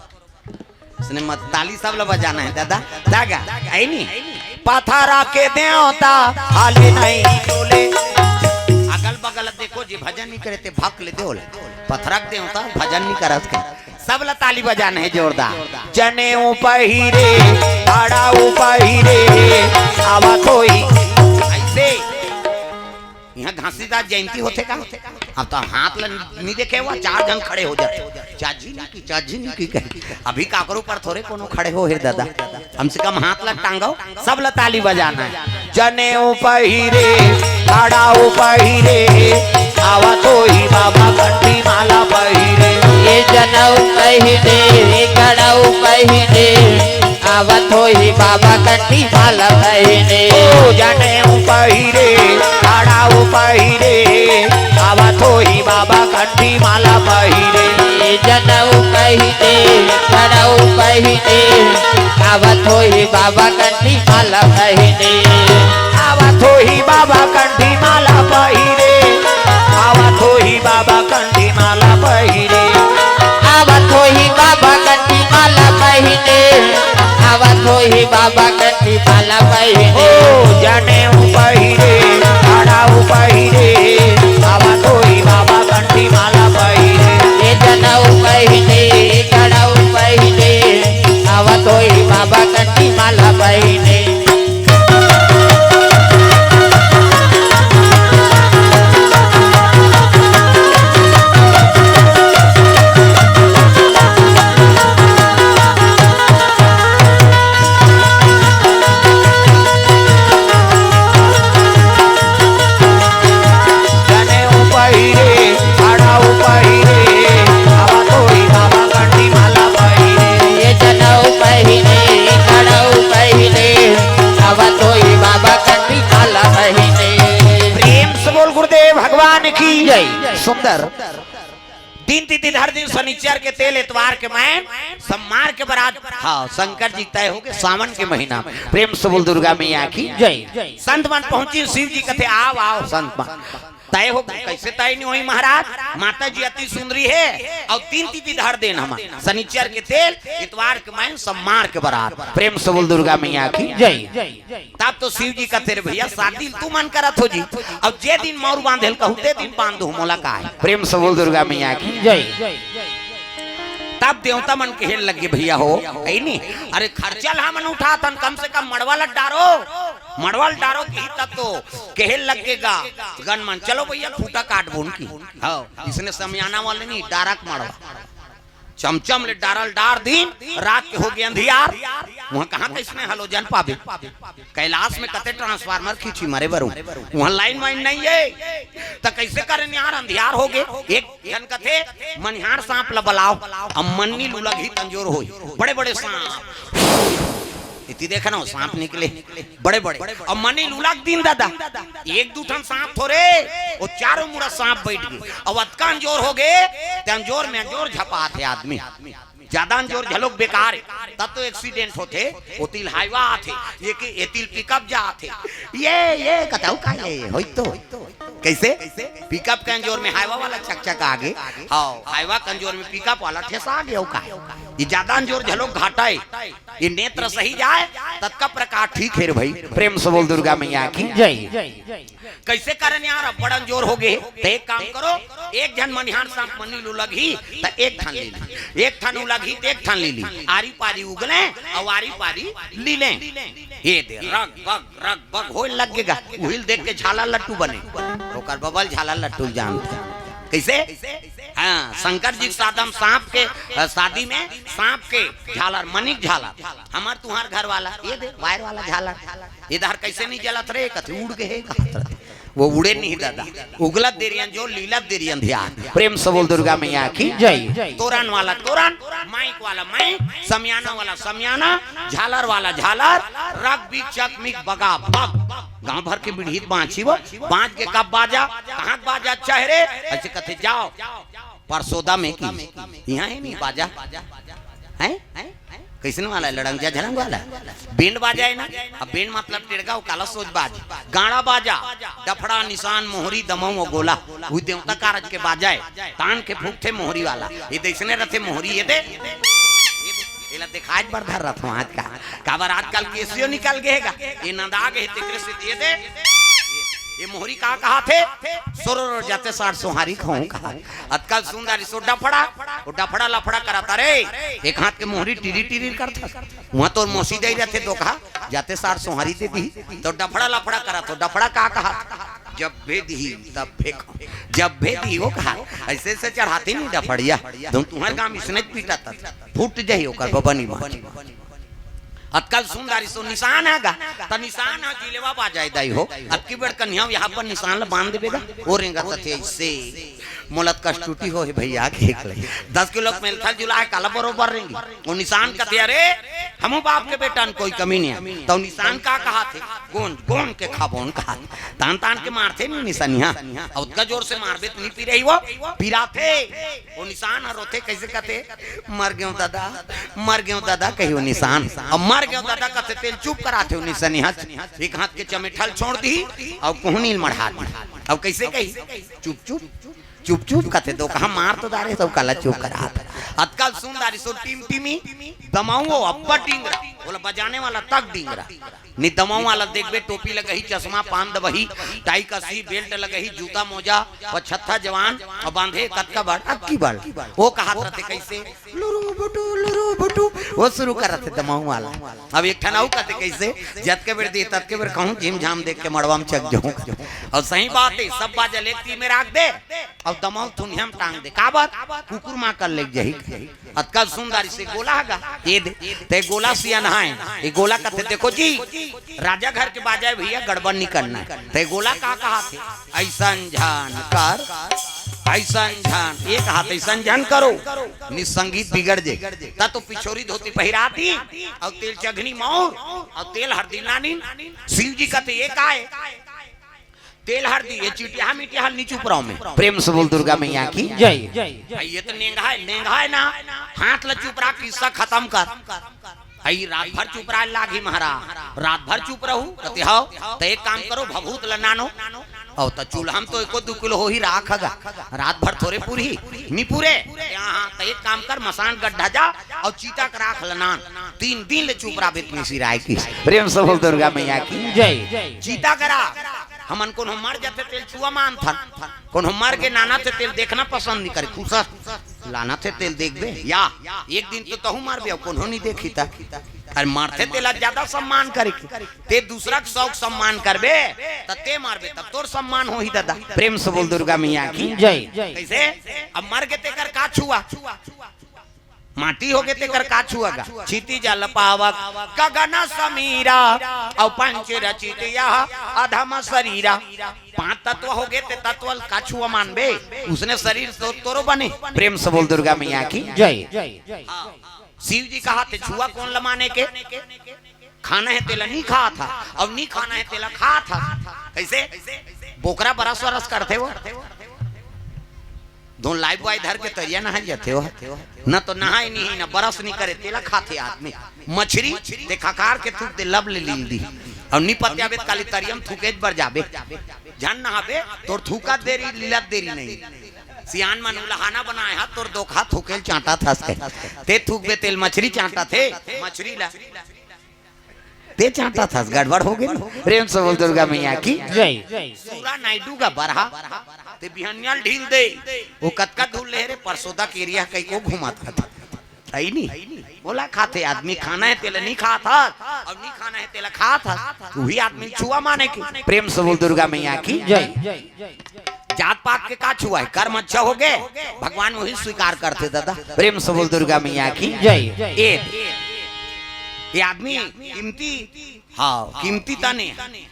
इसने मत ताली सब ला बजाना है दादा। जागा, आई नी? पथरा के देवता, हाली नहीं बोले। अगल बगल देखो जी, भजन नहीं करे ते भक ले देवल। पथरक देवता, भजन नहीं करत के। सब ला ताली बजाना है जोरदार। जनेऊ पहिरे, आड़ाऊ पहिरे, आवत होई। ऐसे। यहाँ घासीदास जयंती होथे का? अब तो हाथ ला नहीं देखे हुआ, चार झन खड़े हो जाथे। चाची नहीं की, चाची नहीं की कहे। अभी काकरो पर थोरे कोनो खड़े हो हे दादा। कम से कम हाथ ला टांगो, सब ला ताली बजाना है। जनेऊ पहिरे, आड़ाऊ पहिरे, आवत होही बाबा कंठी माला पहिरे। ये जनेऊ पहिरे, ये आड़ाऊ पहिरे, आवत होही बाबा कंठी माला पहिने। ओ जनेऊ पहिरे, आड़ाऊ पहिरे, आवत होही बाबा कंठी माला पहिने। ए जनेऊ पहिने, आड़ाऊ पहिने, आवत होही बाबा कंठी माला पहिने। आवत होही बाबा कंठी माला पहिरे, आवत होही बाबा कंठी माला पहिरे। आवत होही बाबा कंठी माला पहिने, आवत होही बाबा कंठी माला पहिने। ओ जनेऊ पहिरे, आड़ाऊ पहिरे, आवत होही बाबा कंठी माला पहिरे। ए जनेऊ पहिने, आड़ाऊ पहिने, आवत होही बाबा कंठी माला पहिने। जनेऊ पहिरे, आड़ाऊ पहिरे, आवत होही बाबा कंठी माला पहिरे। ए जनेऊ पहिरे, आड़ाऊ पहिरे, आवत होही बाबा कंठी माला पहिरे। प्रेम से बोल गुरुदेव भगवान की जय। सुंदर। दिन तिथि धर दिन शनिचर के तेल, एतवार के मैन, सोमार के बरात। हाँ, शंकर जी तय हो गए सावन के महीना। प्रेम से बोल दुर्गा मैया की जय। संत मन पहुंची, शिव जी कथे, "आओ, आओ।" संत मन तय हो गए, कैसे तय नहीं होही महाराज? माता जी अति सुंदरी है और दिन तिथि धर देन हमन, शनिचर के तेल, एतवार के मैन, सोमार के बरात। प्रेम से बोल दुर्गा मैया की जय। तब तो शिव जी कथे, "रे भैया, शादी तू मन करत हो जी, अब जे दिन मौर बांधेल कहू, ते दिन बांध दो, मोला का है?" प्रेम से बोल दुर्गा मैया की जय। तब देवता मन कहे लगे, "भैया हो, है नी? अरे खर्चा ला हमन उठाथन, कम से कम मड़वा ला डारो, मड़वा ला डारो," की तब तो कहे लगेगा गण मन, "चलो भैया, खूंटा काट बोन की।" हाँ, इसने समियाना वाले नहीं, डारक मड़वा। चमचम ले डारल डार दिन, रात के हो गए अंधियार। वहाँ कहाँ कैसने हलोजन पाबे? कैलाश में कते ट्रांसफार्मर खींची मरे बरू, वहाँ लाइन वाइन नहीं है, तो कैसे करें यार? अंधियार हो गए। एक जन कथे, "मनिहार सांप ला बलाओ, अब मन्नी लुलग ही तंजोर होई।" बड़े बड़े सांप, इति देखना हो, सांप निकले। बड़े बड़े। और मनी लुलक दिन दादा, एक दू ठन सांप थोरे, वो चारों मुड़ा सांप बैठ गए। अब अतका अंजोर हो गए, ते अंजोर में अंजोर झपात है आदमी। ज्यादा अंजोर झलोक बेकार है, तब तो एक्सीडेंट होते। वो तिल हाईवा आथे, ये कि ये तिल पिकअप जाथे। ये, ये कतौ का ये, होई तो। कैसे? पिकअप के अंजोर में हाईवा वाला चकचका आगे, हाँ, हाईवा के अंजोर में पिकअप वाला ठेसा आगे, हो का? ये ज्यादा अंजोर झलोक घाटा है। ये नेत्र सही जाए, ततका प्रकार ठीक है रे भाई। प्रेम से बोल दुर्गा मैया की जय। कैसे करन यार, अब बड़ा अंजोर हो गए। तो एक काम करो, एक झन मनिहार सांप मनी लुलग ही, तो एक ठन ले ली, एक ठन उलग ही, तो एक ठन ले ली, आरी पारी उगले और आरी पारी लीले। ये दे, रग बग, रग बग होए लगेगा, उहिल देख के झाला लट्टू बने, ओकर बबल झाला लट्टू जानते। कैसे? हाँ, शंकर जी के साथ हम सांप के, अ, शादी में सांप के झालर, मनिक झालर, हमार तुहार घर वाला, ये दे, वायर वाला झालर, इधर कैसे नहीं जलत रे, कथे उड़ गए, कहा वो उड़े नहीं दादा, उगलत देरियन जो लीलत देरियन ध्यान। प्रेम से बोल दुर्गा मैया की जय। तोरन वाला तोरन, माइक वाला माइक, समियाना वाला समियाना, झालर वाला झालर, रग बिग चक मिक बगा बग। गांव भर के बिढ़ीत बांची वो, बांच के कब बाजा, कहाँ बाजा चेहरे, ऐसे कथे जाओ परसोदा में की, यहाँ है नहीं बाजा, हैं? कैसन वाला है? लड़ंगिया झड़ंग वाला है? बैंड बाजा है ना। अब बैंड मतलब टेड़गा, वो काला सोज बाज, गाड़ा बाजा, डफड़ा, निशान, मोहरी, दमऊ और गोला, वो देवता कारज के बाजा है। तान के फूकथे मोहरी वाला, ये दैसने रथे मोहरी, ये दे, ये ला दिखाए बर धर रहा था आज का, काबर आजकल केसियो निकल गए गा, ये नंदा गए, तेकरे से ये दे, ये मोहरी का कहा थे, सोरो जाते सार सोहारी खाऊं कहा। अतका सुंदर इसो डफड़ा, वो डफड़ा लफड़ा करत रे, एक हाथ के मोहरी टिरी टिरी करत, वहां तोर मौसी दे रहे थे धोखा, जाते सार सोहारी दे दी, तो डफड़ा लफड़ा करत हो, डफड़ा का कहा, जब भे दी तब भे खाओ, जब भे दी वो कहा, ऐसे से चढ़ाते नहीं डफड़िया, तुम तुम्हारे गांव इसने पीटा था, फूट जाही ओकर बबनी मार। अतकल सुंदर इसो निशान है गा, त निशान है जिलेवा बाजाए दाई हो। अतकी बड़ कन्हैया यहाँ पर निशान ल बांध देबे गा, वो रेंगा तथे ऐसे। मोलत कष्टुटी हो हे भैया के एक लगे। दस किलो के मेलथल जुला है, काला बरोबर रेंगी। वो निशान कथे, अरे, हमू बाप के बेटा न कोई कमी नहीं है। तो निशान का कहा थे? गोंद, गोंद के खाबोन कहा थे। तान तान के मारथे नहीं निशानिया। और उतका जोर से मारबे तो नहीं पी रही वो, पिराथे। वो निशान हर होथे, कैसे कहते? मर गयो दादा, मर गयो दादा, कहियो निशान। अब मर गयो दादा कहते तेल चुप कराथे हो निशानिया। एक हाथ के चमेठल छोड़ दी और कोहनी मढ़ा दी। अब कैसे कही? चुप चुप, चुप चुप कहते तो कहा मार तो दारे, सब काला चुप करा। अतकाल सुन दारी सो टीम टीमी, दमाऊ अब्बा डिंगरा, बोला बजाने वाला तक डिंगरा। नि दमाऊ वाला देखबे, टोपी लगही, चश्मा, पान दबही, टाई कसी, बेल्ट लगही, जूता मोजा, वो छत्था जवान, और बांधे कतका बड़, अक्की बड़। वो कहा रहते कैसे? लुरु बुटु, लुरु बुटु, वो शुरू कर रहते दमाऊ वाला। अब एक ठन अउ कहते कैसे? जतके बेर दे, ततके बेर कहूँ, झिम झाम देख के मड़वा में चक जाऊँ। और सही बात है, सब बाजा लेती में राख दे, अब दमाऊ थुनिया में टांग दे। का बात? कुकुर माँ कर ले जही। अतका सुंदर इसे गोला हगा, ये दे। ते गोला सियान है, ये गोला कहते, देखो जी, राजा घर के बाजा है भैया, गड़बड़ नहीं करना है। ते गोला का कहा थे? ऐसन झन कर, ऐसन झन, एक हाथ ऐसन झन करो, नि संगीत बिगड़ जे। ता तो पिछोरी धोती पहिरा दी, और तेल चघनी मौर, और तेल हरदी लानी। शिव जी कहते, ये का है? तेल हरदी, ये चिटिया मिटिया हल नीचे ऊपराव में। प्रेम से बोल दुर्गा मैया की जय। आ, ये तो नेंगा है, नेंगा है ना, हाथ ल चुप रहा, किस्सा खत्म कर। आई रात भर चुप रहा लागी महाराज, रात भर चुप रहू, कहते हो, तो एक काम करो, भभूत ल नानो, और तो चूल्हा में तो एको दू किलो हो ही राख हगा, रात भर थोड़े पूरी, नी पूरे। यहाँ तो एक काम कर, मसान गड्ढा जा, और चीता के राख ल नान, तीन दिन ले चुप रहा बेतनी सिराय की। प्रेम से बोल दुर्गा मैया की जय। चीता के राख, हमन कोनो मर जाते तेल छुआ मानथन, कोनो मर के नाना ते तेल देखना पसंद नहीं करे। खुशा लाना थे तेल देखबे या एक दिन तो तहू मारबे, अब कोनो नहीं देखी ता। अरे मारथे तेला ज्यादा सम्मान करे के, ते दूसरा के शौक सम्मान करबे, त ते मारबे तब तोर सम्मान होही दादा। प्रेम से बोल दुर्गा मैया की जय। कैसे? अब मर के तेकर का छुआ? माटी हो गे तेकर का छुआ गा? क्षितिज ल पावक गगन समीरा, अउ पंच रचित यह अधम शरीरा। पांच तत्व हो गे ते तत्व ल का छुआ मानबे? उसने शरीर तो तोरो बने। प्रेम से बोल दुर्गा मैया की जय। शिव जी कहा थे छुआ कोन ल माने के? खाना है तेला नी खात हस, अउ नी खाना है तेला खात हस। कैसे? बोकरा बरस वरस करथे वो। धोन लाइफ बॉय धर के तरिया नहाए जाथे वो। न तो नहाए नहीं, न बरस नहीं करे, तेला खाथे आदमी। मछरी ते खकार के थूक दे, लब ले लील दी। अउ नी पत्याबे त काली तरिया में थूके बर जाबे। झन नहाबे, तोर थूकत देरी, लीलत देरी नहीं। सियान मन उलहाना बनाए हा, तोर दोखा थूकेल चांटा थस के। ते थूकबे तेल मछरी चांटा थे, मछरी ला। ते चांटा थस, गड़बड़ हो गे। प्रेम से बोल दुर्गा मैया की जय। सूरा नायडू का बरहा, ते बिहनिया ल ढील दे। वो कतका धूल ले रे, परसोदा के एरिया कई को घुमात रहत। आई नी? बोला खाथे आदमी, खाना है तेला नी खात हस, अउ नी खाना है तेला खात हस, उही आदमी छुआ माने के। प्रेम से बोल दुर्गा मैया की जय। जात पात के का छुआ है? कर्म अच्छा हो गे, भगवान वही स्वीकार करथे दादा। प्रेम से बोल दुर्गा मैया की जय। ए, ये आदमी कीमती हाँ, कीमती तने।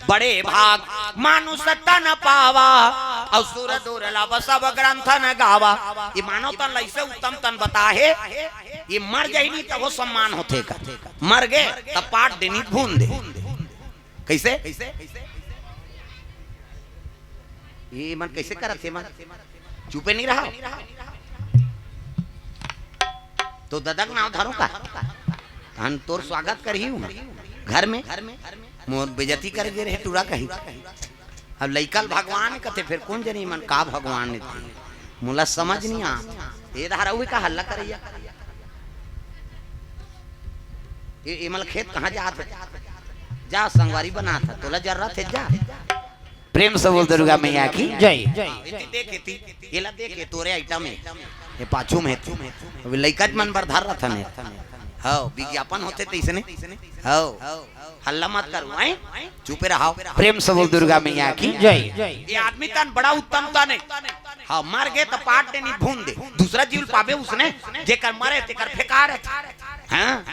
बड़े भाग मानुष तन पावा, अउ सुर दुर्लभ सब ग्रंथ न गावा। ये मानव तन ला अइसे उत्तम तन बताहे, ये मर जाही नहीं तब वो सम्मान होथे का। मर गे तब पाट दे नहीं भून दे। कइसे? ये मन कइसे करत हे मन? चुपे नहीं रहा। तो ददा के नाव धरो का? तहन तोर स्वागत करही हूँ घर में। मोर बेइज्जती करे गे रहे टूरा कही। अब लइका ल भगवान कथे, फेर कोन जनी मन का भगवान हे? मोला समझ नहीं आ। ये धारा हुई का हल्ला करैया। ये, ये मन खेत कहाँ जात हे? जा संगवारी बनात हे, तोला जरूरत हे जा। प्रेम से बोल दुर्गा मैया की जय। एती देख, एती, एला देख, ये तोरे आइटम हे, ये पाछू में हे। अभी लइका मन बर धर रथन हे। हव, विज्ञापन होथे तइसने। हव, हल्ला मत करो, हैं? चुपे रहो। प्रेम से बोल दुर्गा मैया की जय। ये आदमी तन बड़ा उत्तम तन हे। हाँ, मर गे त पाट दे नहीं भून दे। दूसरा जीव ल पाबे उसने, जेकर मरे तेकर फेंका रथे। हाँ?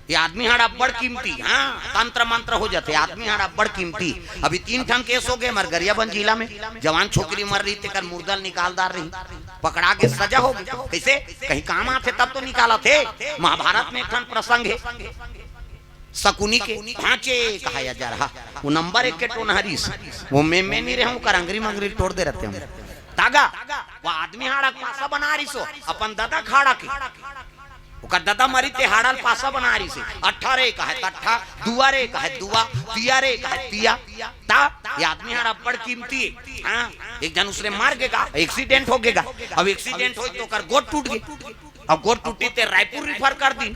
ये आदमी हाड़ अब्बड़ कीमती, हाँ, तंत्र मंत्र हो जाथे, आदमी हाड़ अब्बड़ कीमती। अभी तीन ठन केस हो गे हमर गरियाबंद जिला में, जवान छोकरी मर रही, तेकर मुर्दा ल निकाल डार रही, पकड़ा के सजा हो गे। कइसे? कहीं काम आथे तब तो निकालत हे। महाभारत में एक ठन प्रसंग हे, शकुनी के भांचे कहाया जा रहा, वो नंबर एक के टोनहरीस, वो में, में नहीं रहे, ओकर अंगरी मंगरी तोड़ दे रथे हम। तागा, वो आदमी हाड़ा के पासा बना रही सो, अपन ददा खाड़ा के। ओकर ददा मरी ते हाड़ा ल पासा बना रही से। अट्ठा रे कहे तट्ठा, दुआ रे कहे दुआ, तिया रे कहे तिया। ता ये आदमी हाड़ा बड़ कीमती हे। हाँ, एक जन उसने मर गेगा, एक्सीडेंट हो गेगा। अब एक्सीडेंट होई तो ओकर गोड़ टूट गे। अब गोड़ टूटी ते रायपुर रिफर कर दी।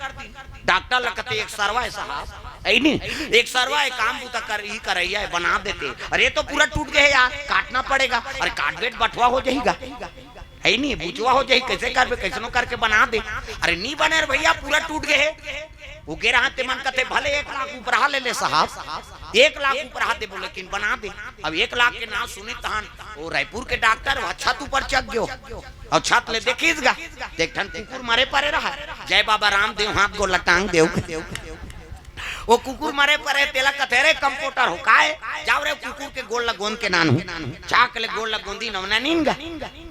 डॉक्टर ल कथे एक सरवा हे साहब, ऐ नहीं, एक सरवा हे काम बूता कर ही करैया हे, बना देते। अरे तो पूरा टूट गए यार, काटना पड़ेगा। अरे काटबे त बठवा हो जाएगा। हे नहीं, बुचवा हो जाही, कइसे करबे, कइसनो करके बना दे। अरे नी बने रे भइया, पूरा टूट गे हे। वो गे रहा ते मन कथे, "भले एक लाख उपराहा ले ले साहब, एक लाख उपराहा देबो, लेकिन बना दे।" अब एक लाख के नाम सुनी तहन वो रायपुर के डॉक्टर वो छत ऊपर चढ़ गयो। अउ छत ले देखिस गा, ते एक ठन कुकुर मरे परे रहा, जय बाबा रामदेव, हाथ गोड़ ल टांग देव। वो कुकुर मरे परे, तेला कथे, "रे कंपाउंडर हो, काय? जाव रे कुकुर के गोड़ ल गोंद के नानहू।" छाक ले गोड़ ल गोंदी नवना नीन गा।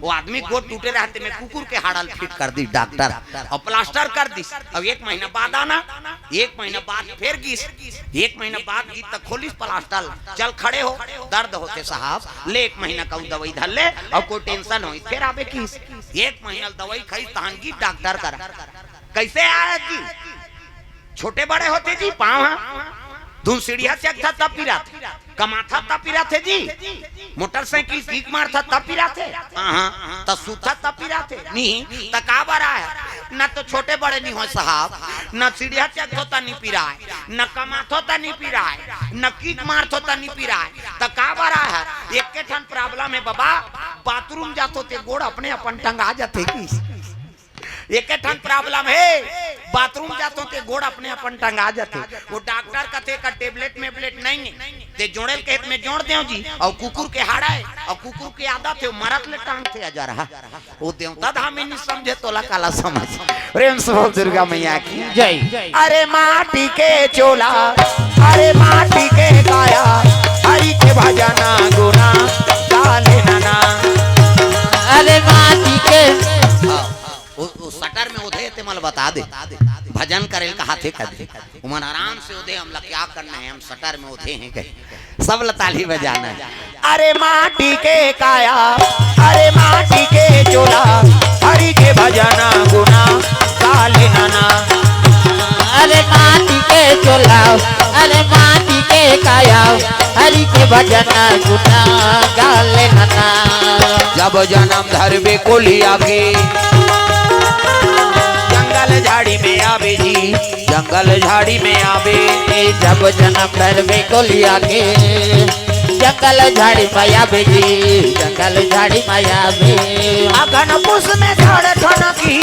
वो आदमी गोड़ टूटे रहा ते में कुकुर के हाड़ा ल फिट कर दी डॉक्टर, अउ प्लास्टर कर दी। अब एक महीना बाद आना, एक महीना बाद फेर गिस, एक महीना बाद गिस त खोलिस प्लास्टर, "चल खड़े हो, दर्द होथे साहब, ले एक महीना का दवाई धर ले, अउ कोई टेंशन होई फेर आबे" किस। एक महीना दवाई खाई तहन गिस डॉक्टर करा। कइसे आय जी? छोटे बड़े होथे जी पाँव ह, धुन सीढ़िया चघथा तब पिराथे, कमाथा तब पिराथे जी, मोटरसाइकिल किक मारथा तब पिराथे, हाँ, त सुतथा तब पिराथे, नहीं, त का बर आय? न तो छोटे बड़े नहीं होय साहब, न सीढ़िया चघथो त नहीं पिराय, न कमाथो त नहीं पिराय, न किक मारथो त नहीं पिराय, त का बर आय? एके ठन प्रॉब्लम हे बाबा, बाथरूम जाथो ते गोड़ अपने अपन टंगा जाथे कि एके ठन प्रॉब्लम हे, बाथरूम जाथो ते गोड़ अपने अपन टंगा जाथे। वो डॉक्टर कथे का टेबलेट मेबलेट नहीं हे, ते जोड़े ल कहे त में जोड़ देव जी, अउ कुकुर के हाड़ा हे, अउ कुकुर के आदत हे, मरत ले टांगथे अजरहा। वो देवता धामी नहीं समझे तोला काला समझ। प्रेम से बोल दुर्गा मैया की जय। अरे माटी के चोला, अरे माटी के काया, हरि के भजना गुना गाले नना। अरे माटी के वो, वो शटर में ओधे ते मला बता दे, भजन करे ल कहाथे कदे। उमन आराम से ओधे, हमला क्या करना है, हम शटर में ओधे हैं कहे। सब ल ताली बजाना है। अरे माटी के काया, अरे माटी के चोला, हरि के भजना गुना गाले नना। अरे माटी के चोला, अरे माटी के काया, हरि के भजना गुना गाले नना। जब जन्म धरबे कोलिया के, जंगल झाड़ी में आबे जी, जंगल झाड़ी में आबे। जब जन्म धरबे कोलिया के, जंगल झाड़ी में आबे जी, जंगल झाड़ी में आबे। अगन पुस में झाड़ ठनकी,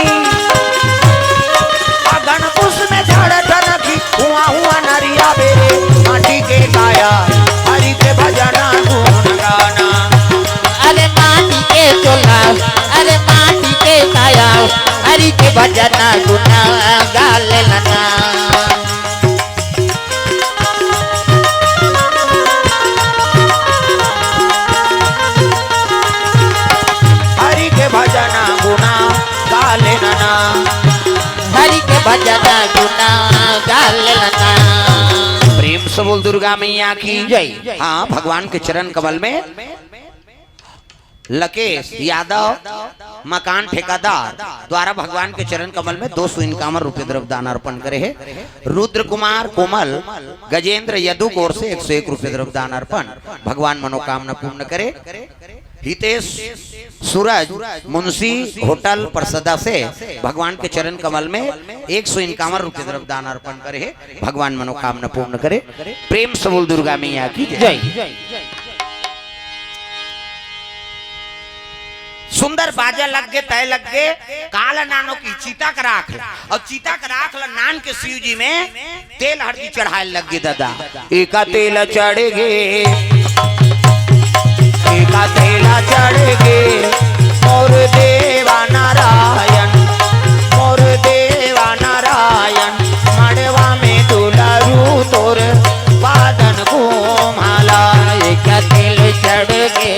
अगन पुस में झाड़ ठनकी, हुआ हुआ नरिया बे, माटी के काया, हरि के भजना गुण गाना। अरे माटी के चोला, अरे माटी के काया, हरि के भजना गुण गाले नना। बोल दुर्गा मैया की जय। हाँ, भगवान के चरण कमल में लकेश यादव, मकान ठेकेदार द्वारा भगवान के चरण कमल में दो सौ इक्यावन रुपये द्रव्य दान अर्पण करे हे। रुद्र कुमार कोमल, गजेंद्र यदु की ओर से एक सौ एक रुपये द्रव्य दान अर्पण। भगवान मनोकामना पूर्ण करे। हितेश सूरज, मुंशी होटल परसदा से भगवान के चरण कमल में एक सौ इक्यावन रुपये द्रव्य दान अर्पण करे हे। भगवान मनोकामना पूर्ण करे। प्रेम से बोल दुर्गा मैया की जय। जय। सुंदर बाजा लग गे, तय लग गे, काला नानो की चिता के राख ल, अउ चिता के राख ल नान के शिव जी में तेल हरदी चढ़ाए लग गे दादा। एका तेल चढ़ गे, एका तेल चढ़ गे, मोर देवा नारायण, मोर देवा नारायण, मड़वा में दुलरू तोर बादन घूमाला। एका तेल चढ़ गे,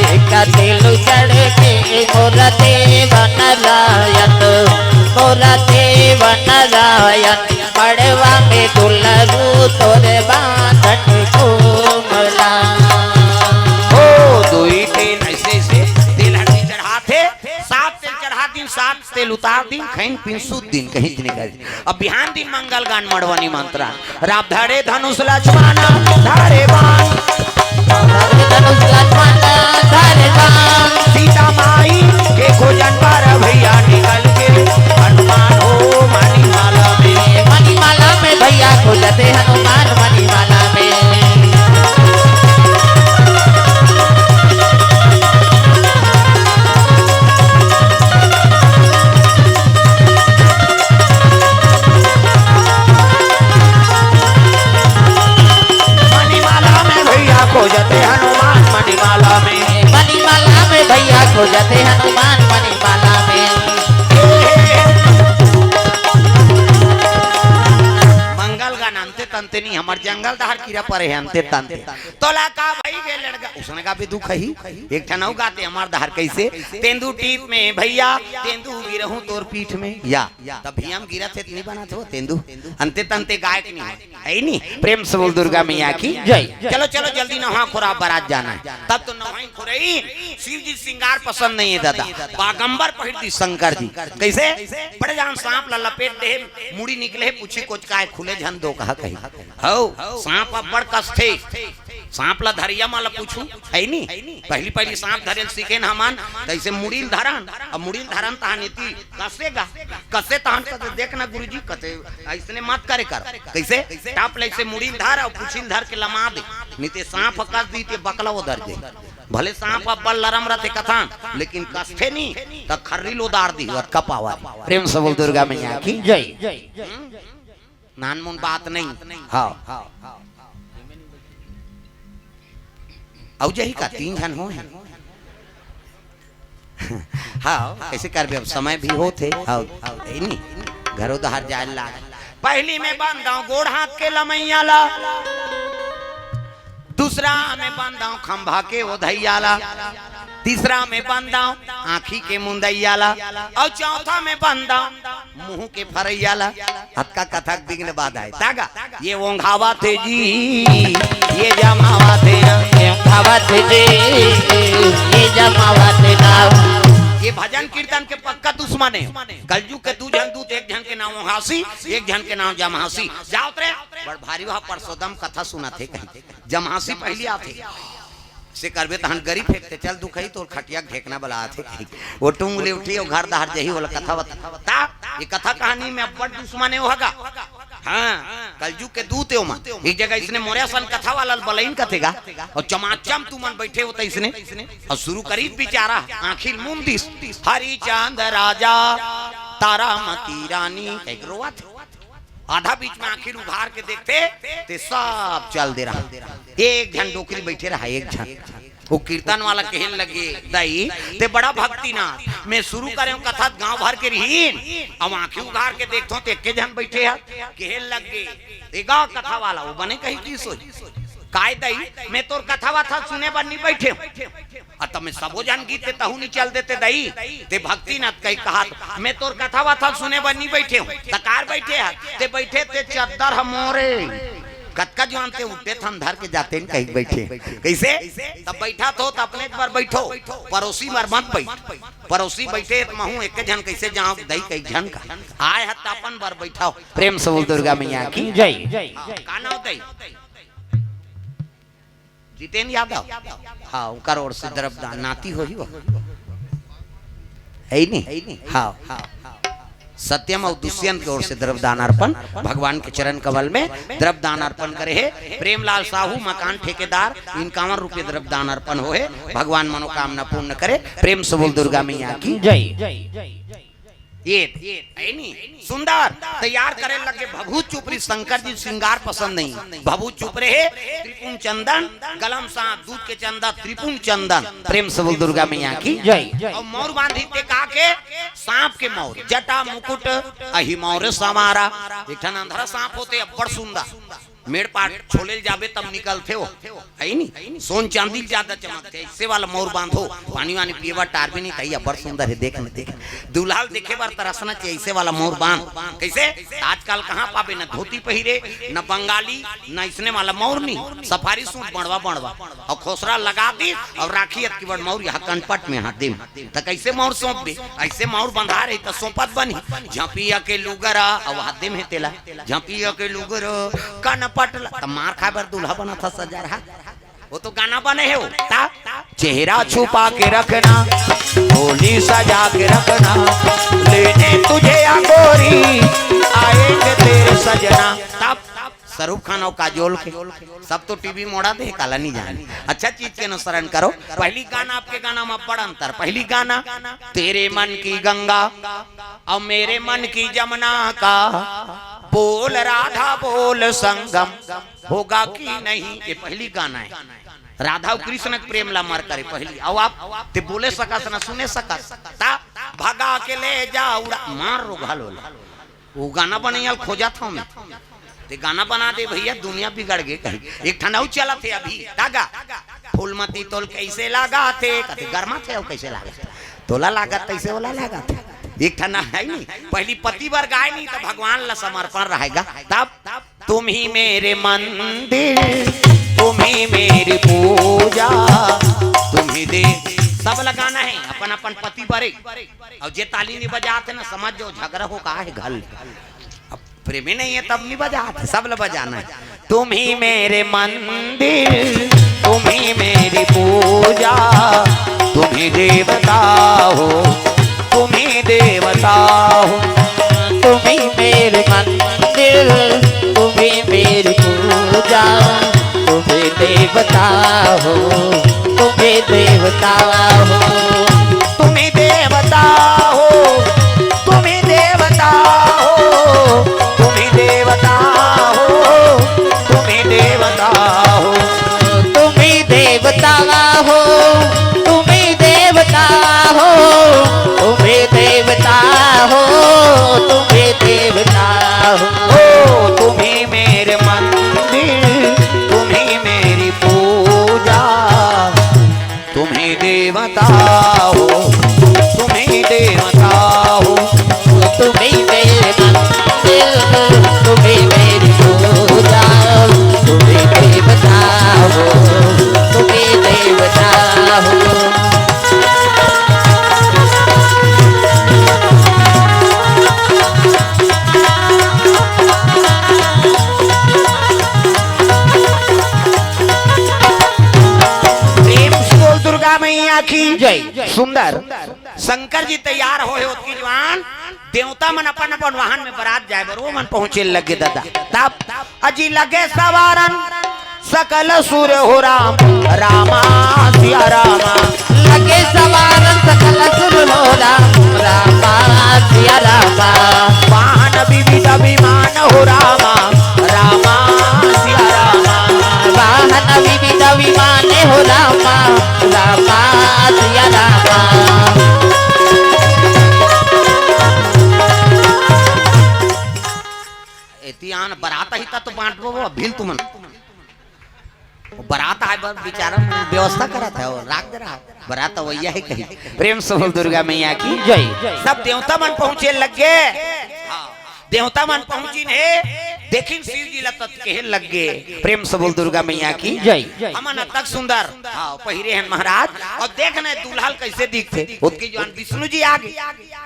एका तेल चढ़ गे, मोर देवा नारायण, मोर देवा नारायण, मड़वा में दुलरू तोर बादन घूमला। ओ, दुई तीन ऐसे, ऐसे तेल हरदी चढ़ाथे, सात तेल चढ़ा दिन, सात तेल उतार दिन, खइन पिन सुत दिन, कहीं नहीं कर। अब बिहान दिन मंगल गान मड़वा निमंत्रण। राम धरे धनुष लक्ष्मण धरे बाण। धनुष लक्ष्मण धरे बाण। सीता माई के खोजन पर भैया निकल के हनुमान हो मणिमाला में। मणिमाला में भैया खोजते हनुमान मणिमाला में। मणिमाला में भैया खोजते हनुमान मणिमाला में। मणिमाला में भैया खोजते हनुमान मणिमाला में। मंगल गान अंते तंते नहीं, हमर जंगल दहार कीरा परे हे अंते तंते। तोला का भई गे लड़का, उसने का भी दुख ही। एक ठन अउ गाते हमर दहार कैसे, तेंदू टीप में भैया, तेंदू गिरहूं तोर पीठ में। या, तब भी हम गिरत हे त नहीं बनत हो, तेंदू। अंते तंते गायक नहीं हो। है ही नहीं। प्रेम से बोल दुर्गा मैया की जय। चलो, चलो, जल्दी नहा खोरा बरात जाना है। तब तो नहाई खोरई, शिव जी सिंगार पसंद नहीं है दादा। बागंबर पहिर दी शंकर जी। कैसे? बड़े जान सांप ला लपेट दे, मुड़ी निकले, पूछी कोचकाय खुले झन दो कहा कही। हौ, सांप अब्बड़ कसथे। सांप ला धरिया मा ला पूछू, है नी? पहली पहली सांप धरे ल सीखे न हमन, तैसे मुड़ी ल धरन, अब मुड़ी ल धरन तहान एती कसे गा, कसे तहान कसे देख ना गुरुजी, कसे ऐसने मत करे कर। कैसे? टाप ले से मुड़ी ल धर अउ पूछी ल धर के लमा दे, नहीं ते सांप कस दी ते बकला उधर दे। भले सांप अब्बड़ लरम रथे कथन, लेकिन कसथे नी, त खर्री ल उदार दी, अतका पावर। प्रेम से बोल दुर्गा मैया की जय। नानमुन बात नहीं। हाँ। अउ जही का तीन झन हो हैं। हाँ, कैसे करबे, अब समय भी होत हे। हाँ, ए नी, घरो दहार जाए लाग। पहली में बंदाओ गोड़ हाथ के लमैया ला, दूसरा में बंदाओ खंभा के ओधैया ला, तीसरा में बंदाओ आँखी के मुंदैया ला, अउ चौथा में बंदाओ मुंह के फरैया ला। अतका कथा के बिघ्न बाधा हे। तागा, ये ओंघावत हे जी, ये जमावत हे ना। ये ओंघावत हे जी, ये जमावत हे ना। ये भजन कीर्तन के पक्का दुश्मन हे। कलजुग के दू झन दूत, एक झन के नाम ओंघासी, एक झन के नाम जमहासी। जावत रे, बड़ भारी वहा परसोदम कथा सुनत हे कहीं। जमहासी पहली आथे। से करबे तहन गरी फेंकते, चल दुखई तोर खटिया के ढेकना बला आथे कही। वो टूंग ले उठी, वो घर दहार जही, वो कथा बता। ता, ये कथा कहानी में अब्बड़ दुश्मन हे वो हगा। हाँ, कलजुग के दूत हे ओमन। एक जगह इसने मोरे असन कथा वाला बलईन कथेगा, अउ चमाचम तुमन बैठे हो त इसने, अउ शुरू करी बिचारा, आँखी ल मूंद दिस, हरिचंद राजा, तारामती रानी, कह के रोवत। आधा बीच में आँखी उघार के देखथे, ते सब चल दे रहा। एक झन डोकरी बैठे रहा, एक झन। वो कीर्तन वाला कहेन लगे, "दाई, ते बड़ा भक्ति ना, मैं शुरू करेंव कथा त गांव भर के रहीन, अब आँखी उघार के देखथों, ते एके झन बैठे हे।" कहेन लगे, "ए गा कथा वाला, वो बने कही की सोई।" "काय दाई, मैं तोर कथा वथा सुने बर नी बैठेंव।" अ, त मैं सबो झन गीत ते तहू नी चल देते दई। ते भक्ति न कही कहत, "मैं तोर कथा वथा सुने बर नी बैठेंव।" त कार बैठे हे? ते बैठे ते चद्दर ह मोरे। कतका जुआन ते उठे थन धर के जाते न कहीं बैठे। कइसे? तब बइठा तो, त अपने बर बइठो, परोसी बर मत बइठ। परोसी बइठे त महूं एक झन कइसे जांव दई कई झन का। आय ह त अपन बर बइठाव। प्रेम से बोल दुर्गा मैया की जय। हाँ, का नाव दई? जितेन यादव। हाँ, उनकर ओर से द्रव्यदान नाती होही वो। है नी? हाँ। सत्यम अउ दुष्यंत के ओर से द्रव्यदान अर्पण, भगवान के चरण कमल में द्रव्यदान अर्पण करे हे। प्रेमलाल साहू मकान ठेकेदार, इनकावन रुपये द्रव्यदान अर्पण होहे। भगवान मनोकामना पूर्ण करे। प्रेम से बोल दुर्गा मैया की जय। ये, है नी? सुंदर तैयार करे लगे। भभूत चुप रही, शंकर जी श्रृंगार पसंद नहीं। भभूत चुप रहे, त्रिपुंड चंदन, गलम सांप, दूध के चंदा, त्रिपुंड चंदन। प्रेम से बोल दुर्गा मैया की जय। अउ मौर बांधी ते का के? सांप के मौर, जटा मुकुट अहि मौर संवारा। एक ठन अंधरा सांप होते, अब्बड़ सुंदर। मेड़ पाट छोले ल जाबे तब निकलथे वो, है नी? सोन चांदी ल ज्यादा चमकथे। अइसे वाला मौर बांधो, पानी वानी पिए बर टारबे नहीं, तही अब्बड़ सुंदर हे, देख न, देख। दूल्हा ल देखे बर तरसना चाहिए, अइसे वाला मौर बांध। कइसे? आजकल कहाँ पाबे, न धोती पहिरे, न बंगाली, न अइसने वाला मौर नहीं, सफारी सूट बड़वा बड़वा, अउ खोसरा लगा दी, अउ राखी अतकी बड़ मौर यहाँ कनपट में हाथ दे में। त कइसे मौर सौंपबे? अइसे मौर बंधा रही त सौंपत बनही। झपिया के लुगरा, अउ हाथ दे में हे तेला। झपिया के लुगरो कनपट ला, त मार खाए बर दूल्हा बनत ह सजा रहा। वो तो गाना बने हे वो। ता चेहरा छुपा के रखना, होली सजा के रखना, लेने तुझे या गोरी, आएंगे तेरे सजना। तब शाहरुख खान अउ काजोल के सब तो टीवी मोड़ा दे, काला नहीं जाने। अच्छा चीज के अनुसरण करो। पहली गाना, आपके गाना में बड़ अंतर। पहली गाना, तेरे मन की गंगा और मेरे मन की जमुना का, बोल राधा बोल संगम होगा कि नहीं, ये पहली गाना है। राधा अउ कृष्ण के प्रेम ला मर करे पहली। अउ आप ते बोले सकस न सुने सकस, ता भगा के ले जा उड़ा, मार रो घालो ला। वो गाना बनइया ल खोजत हंव मैं। ते गाना बना दे भइया, दुनिया बिगड़ गे कहीं। एक ठन अउ चलत हे अभी, तागा। फूलमती तोल कइसे लागथे, कथे गरमा थे अउ कइसे लागथे। तोला लागत तइसे ओला लागथे। एक ठन हे नी, पहली पति बर गाय नहीं त भगवान ला समर्पण रहेगा। तब तुम ही मेरे मंदिर, तुम ही मेरी पूजा, तुम ही दे। सब ला गाना हे अपन अपन पति बर। अउ जे ताली नहीं बजात हे ना, समझ जाओ झगड़ा हो का हे घर ले। अब प्रेमी नहीं हे तब नहीं बजात हे, सब ला बजाना हे। तुम ही मेरे मंदिर, तुम ही मेरी पूजा, तुम ही देवता हो, तुम ही देवता हो। तुम ही मेरे मंदिर, तुम ही मेरी पूजा, तुम ही देवता हो, तुम ही देवता हो। तुम ही देवता हो, तुम ही देवता हो, तुम ही देवता हो, तुम ही देवता हो। तुम ही देवता हो, तुम ही देवता हो, तुम ही देवता हो, तुम ही देवता हो। ओ, तुम ही मेरे मंदिर, तुम ही मेरी पूजा, तुम ही देवता हो, तुम ही देवता हो। तुम ही मेरे मंदिर, तुम ही मेरी पूजा, तुम ही देवता हो, तुम ही देवता हो। प्रेम से बोल दुर्गा मैया की जय। सुंदर शंकर जी तैयार होए हे ओतकी जुआन, देवता मन अपन अपन वाहन में बरात जाए बर वो मन पहुंचे लगे दादा। तब अजी लगे सवारन सकल सुर हो राम, रामा सिया रामा। लगे सवारन सकल सुर हो राम, रामा सिया रामा। वाहन विविध विमान हो रामा, रामा सिया रामा। वाहन विविध विमान हो रामा, रामा सिया रामा। एती आन बरात ही ता तो बांटबो अभी तुमन। वो बरात आए बर बेचारा व्यवस्था करत हे, वो राख दे रहा। बरात अवैया हे कहीं। प्रेम से बोल दुर्गा मैया की जय। सब देवता मन पहुंचे लग गे। देवता मन पहुंचिन हे। लेकिन शिव जी ला तत कहे लग गे। प्रेम से बोल दुर्गा मैया की जय। हमन अतक सुंदर, हाँ, पहिरे हन महाराज। अउ देख न दूल्हा ल कइसे दिखथे। ओतकी जुवार विष्णु जी आ गे।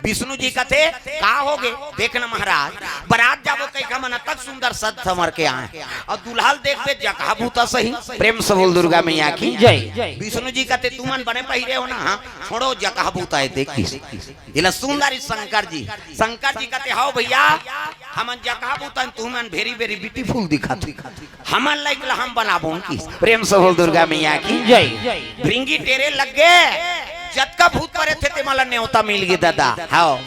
विष्णु जी कथे, "का हो गे? देख न महाराज, बरात जाबो कहिके हमन अतक सुंदर सज संवर के आए हन, अउ दूल्हा ल देखबे जकहा बूता सही।" प्रेम से बोल दुर्गा मैया की जय। विष्णु जी कथे, "तुमन बने पहिरे हो ना, हाँ, छोड़ो जकहा बूता हे, देखिस।" एला सुंदर ही शंकर जी, शंकर जी कथे, "हव भइया, हमन जकहा बूता हन, तुमन very very beautiful दिखत हो, हमन लाइक ला हम बनाबो," कहिस। प्रेम से बोल दुर्गा मैया की जय। भृंगी टेरे लग गे, जतका भूत परेत हे ते मन ला नेवता मिल गे दादा। हव।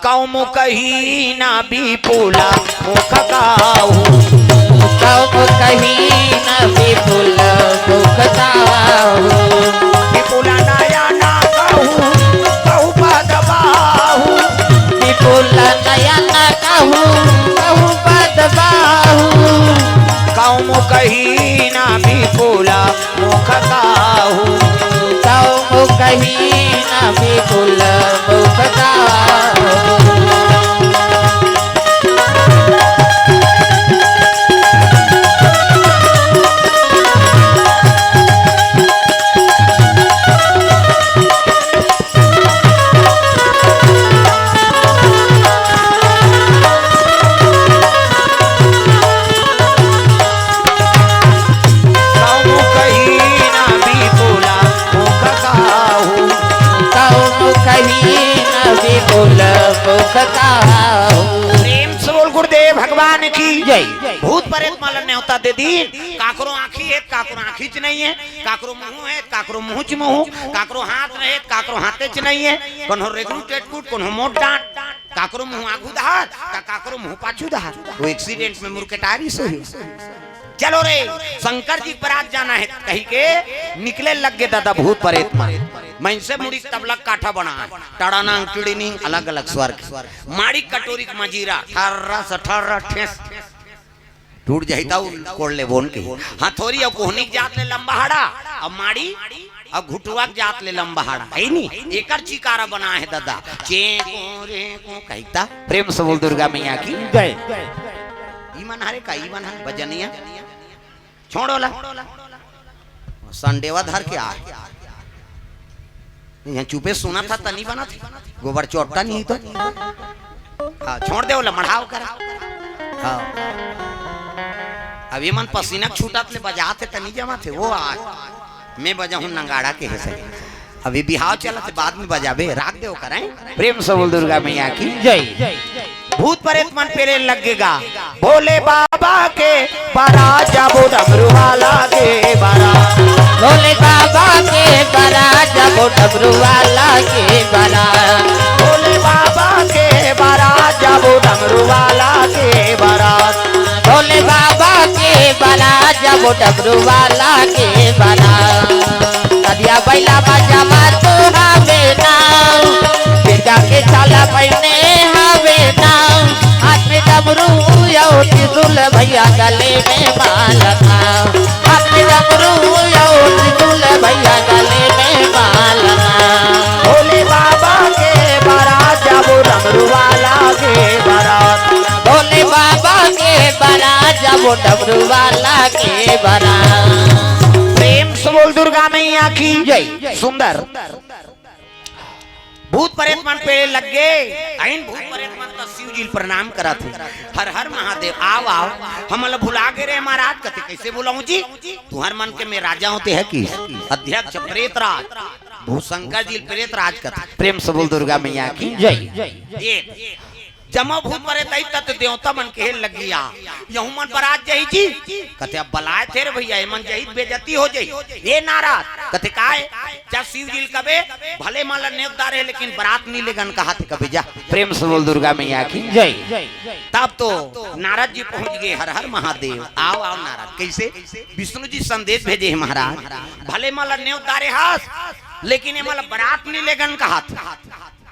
कउम कही न विपुल मुख काहू। कउम कही न विपुल मुख काहू। विपुल नयन कहू, कहू पद बाहू। विपुल नयन कहू, कहू पद बाहू। कउम कही न विपुल मुख काहू। कउम कही न विपुल मुख काहू। कउन कही न विपुल मुख काहू। कउन कही न विपुल मुख काहू। प्रेम से बोल गुरुदेव भगवान की जय। भूत परेत मन ला नेवता दे दीन। काकरो आँखी हे, काकरो आँखीच नइ हे, काकरो मुँह हे, काकरो मुँहच मुँह, काकरो हाथ रहे, काकरो हाथेच नइ हे, कोनो रेगरू टेटकुट, कोनो मोट डाँट, काकरो मुँह आगू धार, त काकरो मुँह पाछू धार। वो accident में मुरकेटारी से ही। चलो रे, शंकर जी के बरात जाना हे, कहिके निकले लग गे दादा भूत परेत मन। मनसे मुड़ी तबला काठा बना हे, टड़ानांग टिड़िनिंग, अलग-अलग स्वर के। माड़ी कटोरी के मजीरा, ठर्रा से ठर्रा ठेस। टूट जाही त कोड़ ले बोन के। हथोरी अउ कोहनी के जात ले लंबा हाड़ा, अउ माड़ी अउ घुटुवा के जात ले लंबा हाड़ा। हे नी? एकर चिकारा बना हे दादा। चे को रे को कहिता। प्रेम से बोल दुर्गा मैया की जय। ई मन हरे का, ई मन हरे बजनिया। छोड़ ओला। संडेवा धर के आ। यहाँ चुपे सुनत हा त नइ बनत हे। गोबर चोट्टा नइ हे तो। हाँ, छोड़ दे ओला, मढ़ाव करा। हाँ। अब ये मन पसीना छूटत ले बजात हे त नइ जमत हे। वो आ, मैं बजाहूँ नंगाड़ा के हे सही। अभी बिहाव चलत हे, बाद में बजाबे, राख दे ओकर, हैं? प्रेम से बोल दुर्गा मैया की जय। भूत परेत मन पेरे लग गे गा। भोले बाबा के बरात जाबो डमरू वाला के बरात। भोले बाबा के बरात जाबो डमरू वाला के बरात। भोले बाबा के बरात जाबो डमरू वाला के बरात। भोले बाबा के बरात जाबो डमरू वाला के बरात। करिया बैला बजावा तो हवे ना, बिरगा के छाला पहिने हवे ना, हाथ में डमरू अउ त्रिशूल भइया गले में माला ना, हाथ में डमरू अउ त्रिशूल भइया गले में माला ना। भोले बाबा के बरात जाबो डमरू वाला के बरात। भोले बाबा के बरात जाबो डमरू वाला के बरात। प्रेम से बोल दुर्गा मैया की जय। सुंदर। भूत परेत मन पेरे लग गे। अइन भूत परेत मन त शिव जी ल प्रणाम करत हे। हर हर महादेव, आव, आव। हमन ल भुला गे रे महाराज। कथे, "कइसे भुलाहूँ जी? तुँहर मन के मैं राजा हों ते ह कि अध्यक्ष प्रेत राज।" भूत शंकर जी ल प्रेत राज कथे। प्रेम से बोल दुर्गा मैया की जय। ए, जम्मो भूत परेत आही त देवता मन कहे लगिया, "यहू मन बरात जाही जी।" कथे, "अब बलाय थे रे भइया, एमन जाही त बेइज्जती हो जाही।" ए नारद, कथे, "काय?" "जा शिव जी ल कबे, भले मन ल नेवत डारे हे, लेकिन बरात नइ लेगन कहाथे कबे, जा।" प्रेम से बोल दुर्गा मैया की जय। तब तो नारद जी पहुँच गे, "हर हर महादेव, आव, आव नारद।" कइसे? विष्णु जी संदेश भेजे हे, "महाराज, भले मन ल नेवत डारे हस, लेकिन एमन ल बरात नइ लेगन कहाथे।"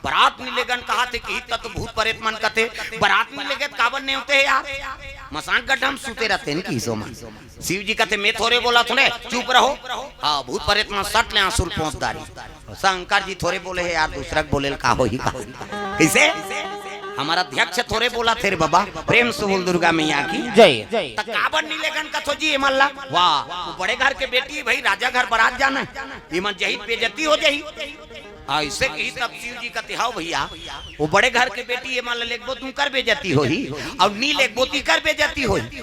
बरात नइ लेगन कहाथे किही त तो भूत परेत मन कथे, "बरात नइ लेगे त काबर नेवते हे यार? मसान गड्ढा म सुते रहितेन किहिस ओमन।" शिव जी कथे, "मैं थोरे बोलत हों रे, चुप रहो।" हाँ, भूत परेत मन सट ले आँसू ल पोंछ डारिस। शंकर जी थोरे बोले हे यार, दूसरा के बोले ल का होही का? कइसे? हमर अध्यक्ष थोरे बोलथे रे बाबा, प्रेम से बोल दुर्गा मैया की। जय। त काबर नी लेगन कथो जी एमन ला? वाह, वो बड़े घर के बेटी भाई, राजा घर बरात जाना हे, एमन जही त बेइज्जती हो जही। अइसे कही तब शिव जी कथे, "हव भइया, वो बड़े घर के बेटी एमन ला लेगबो त उंकर बेइज्जती होही, अउ नी लेगबो त इकर बेइज्जती होही।"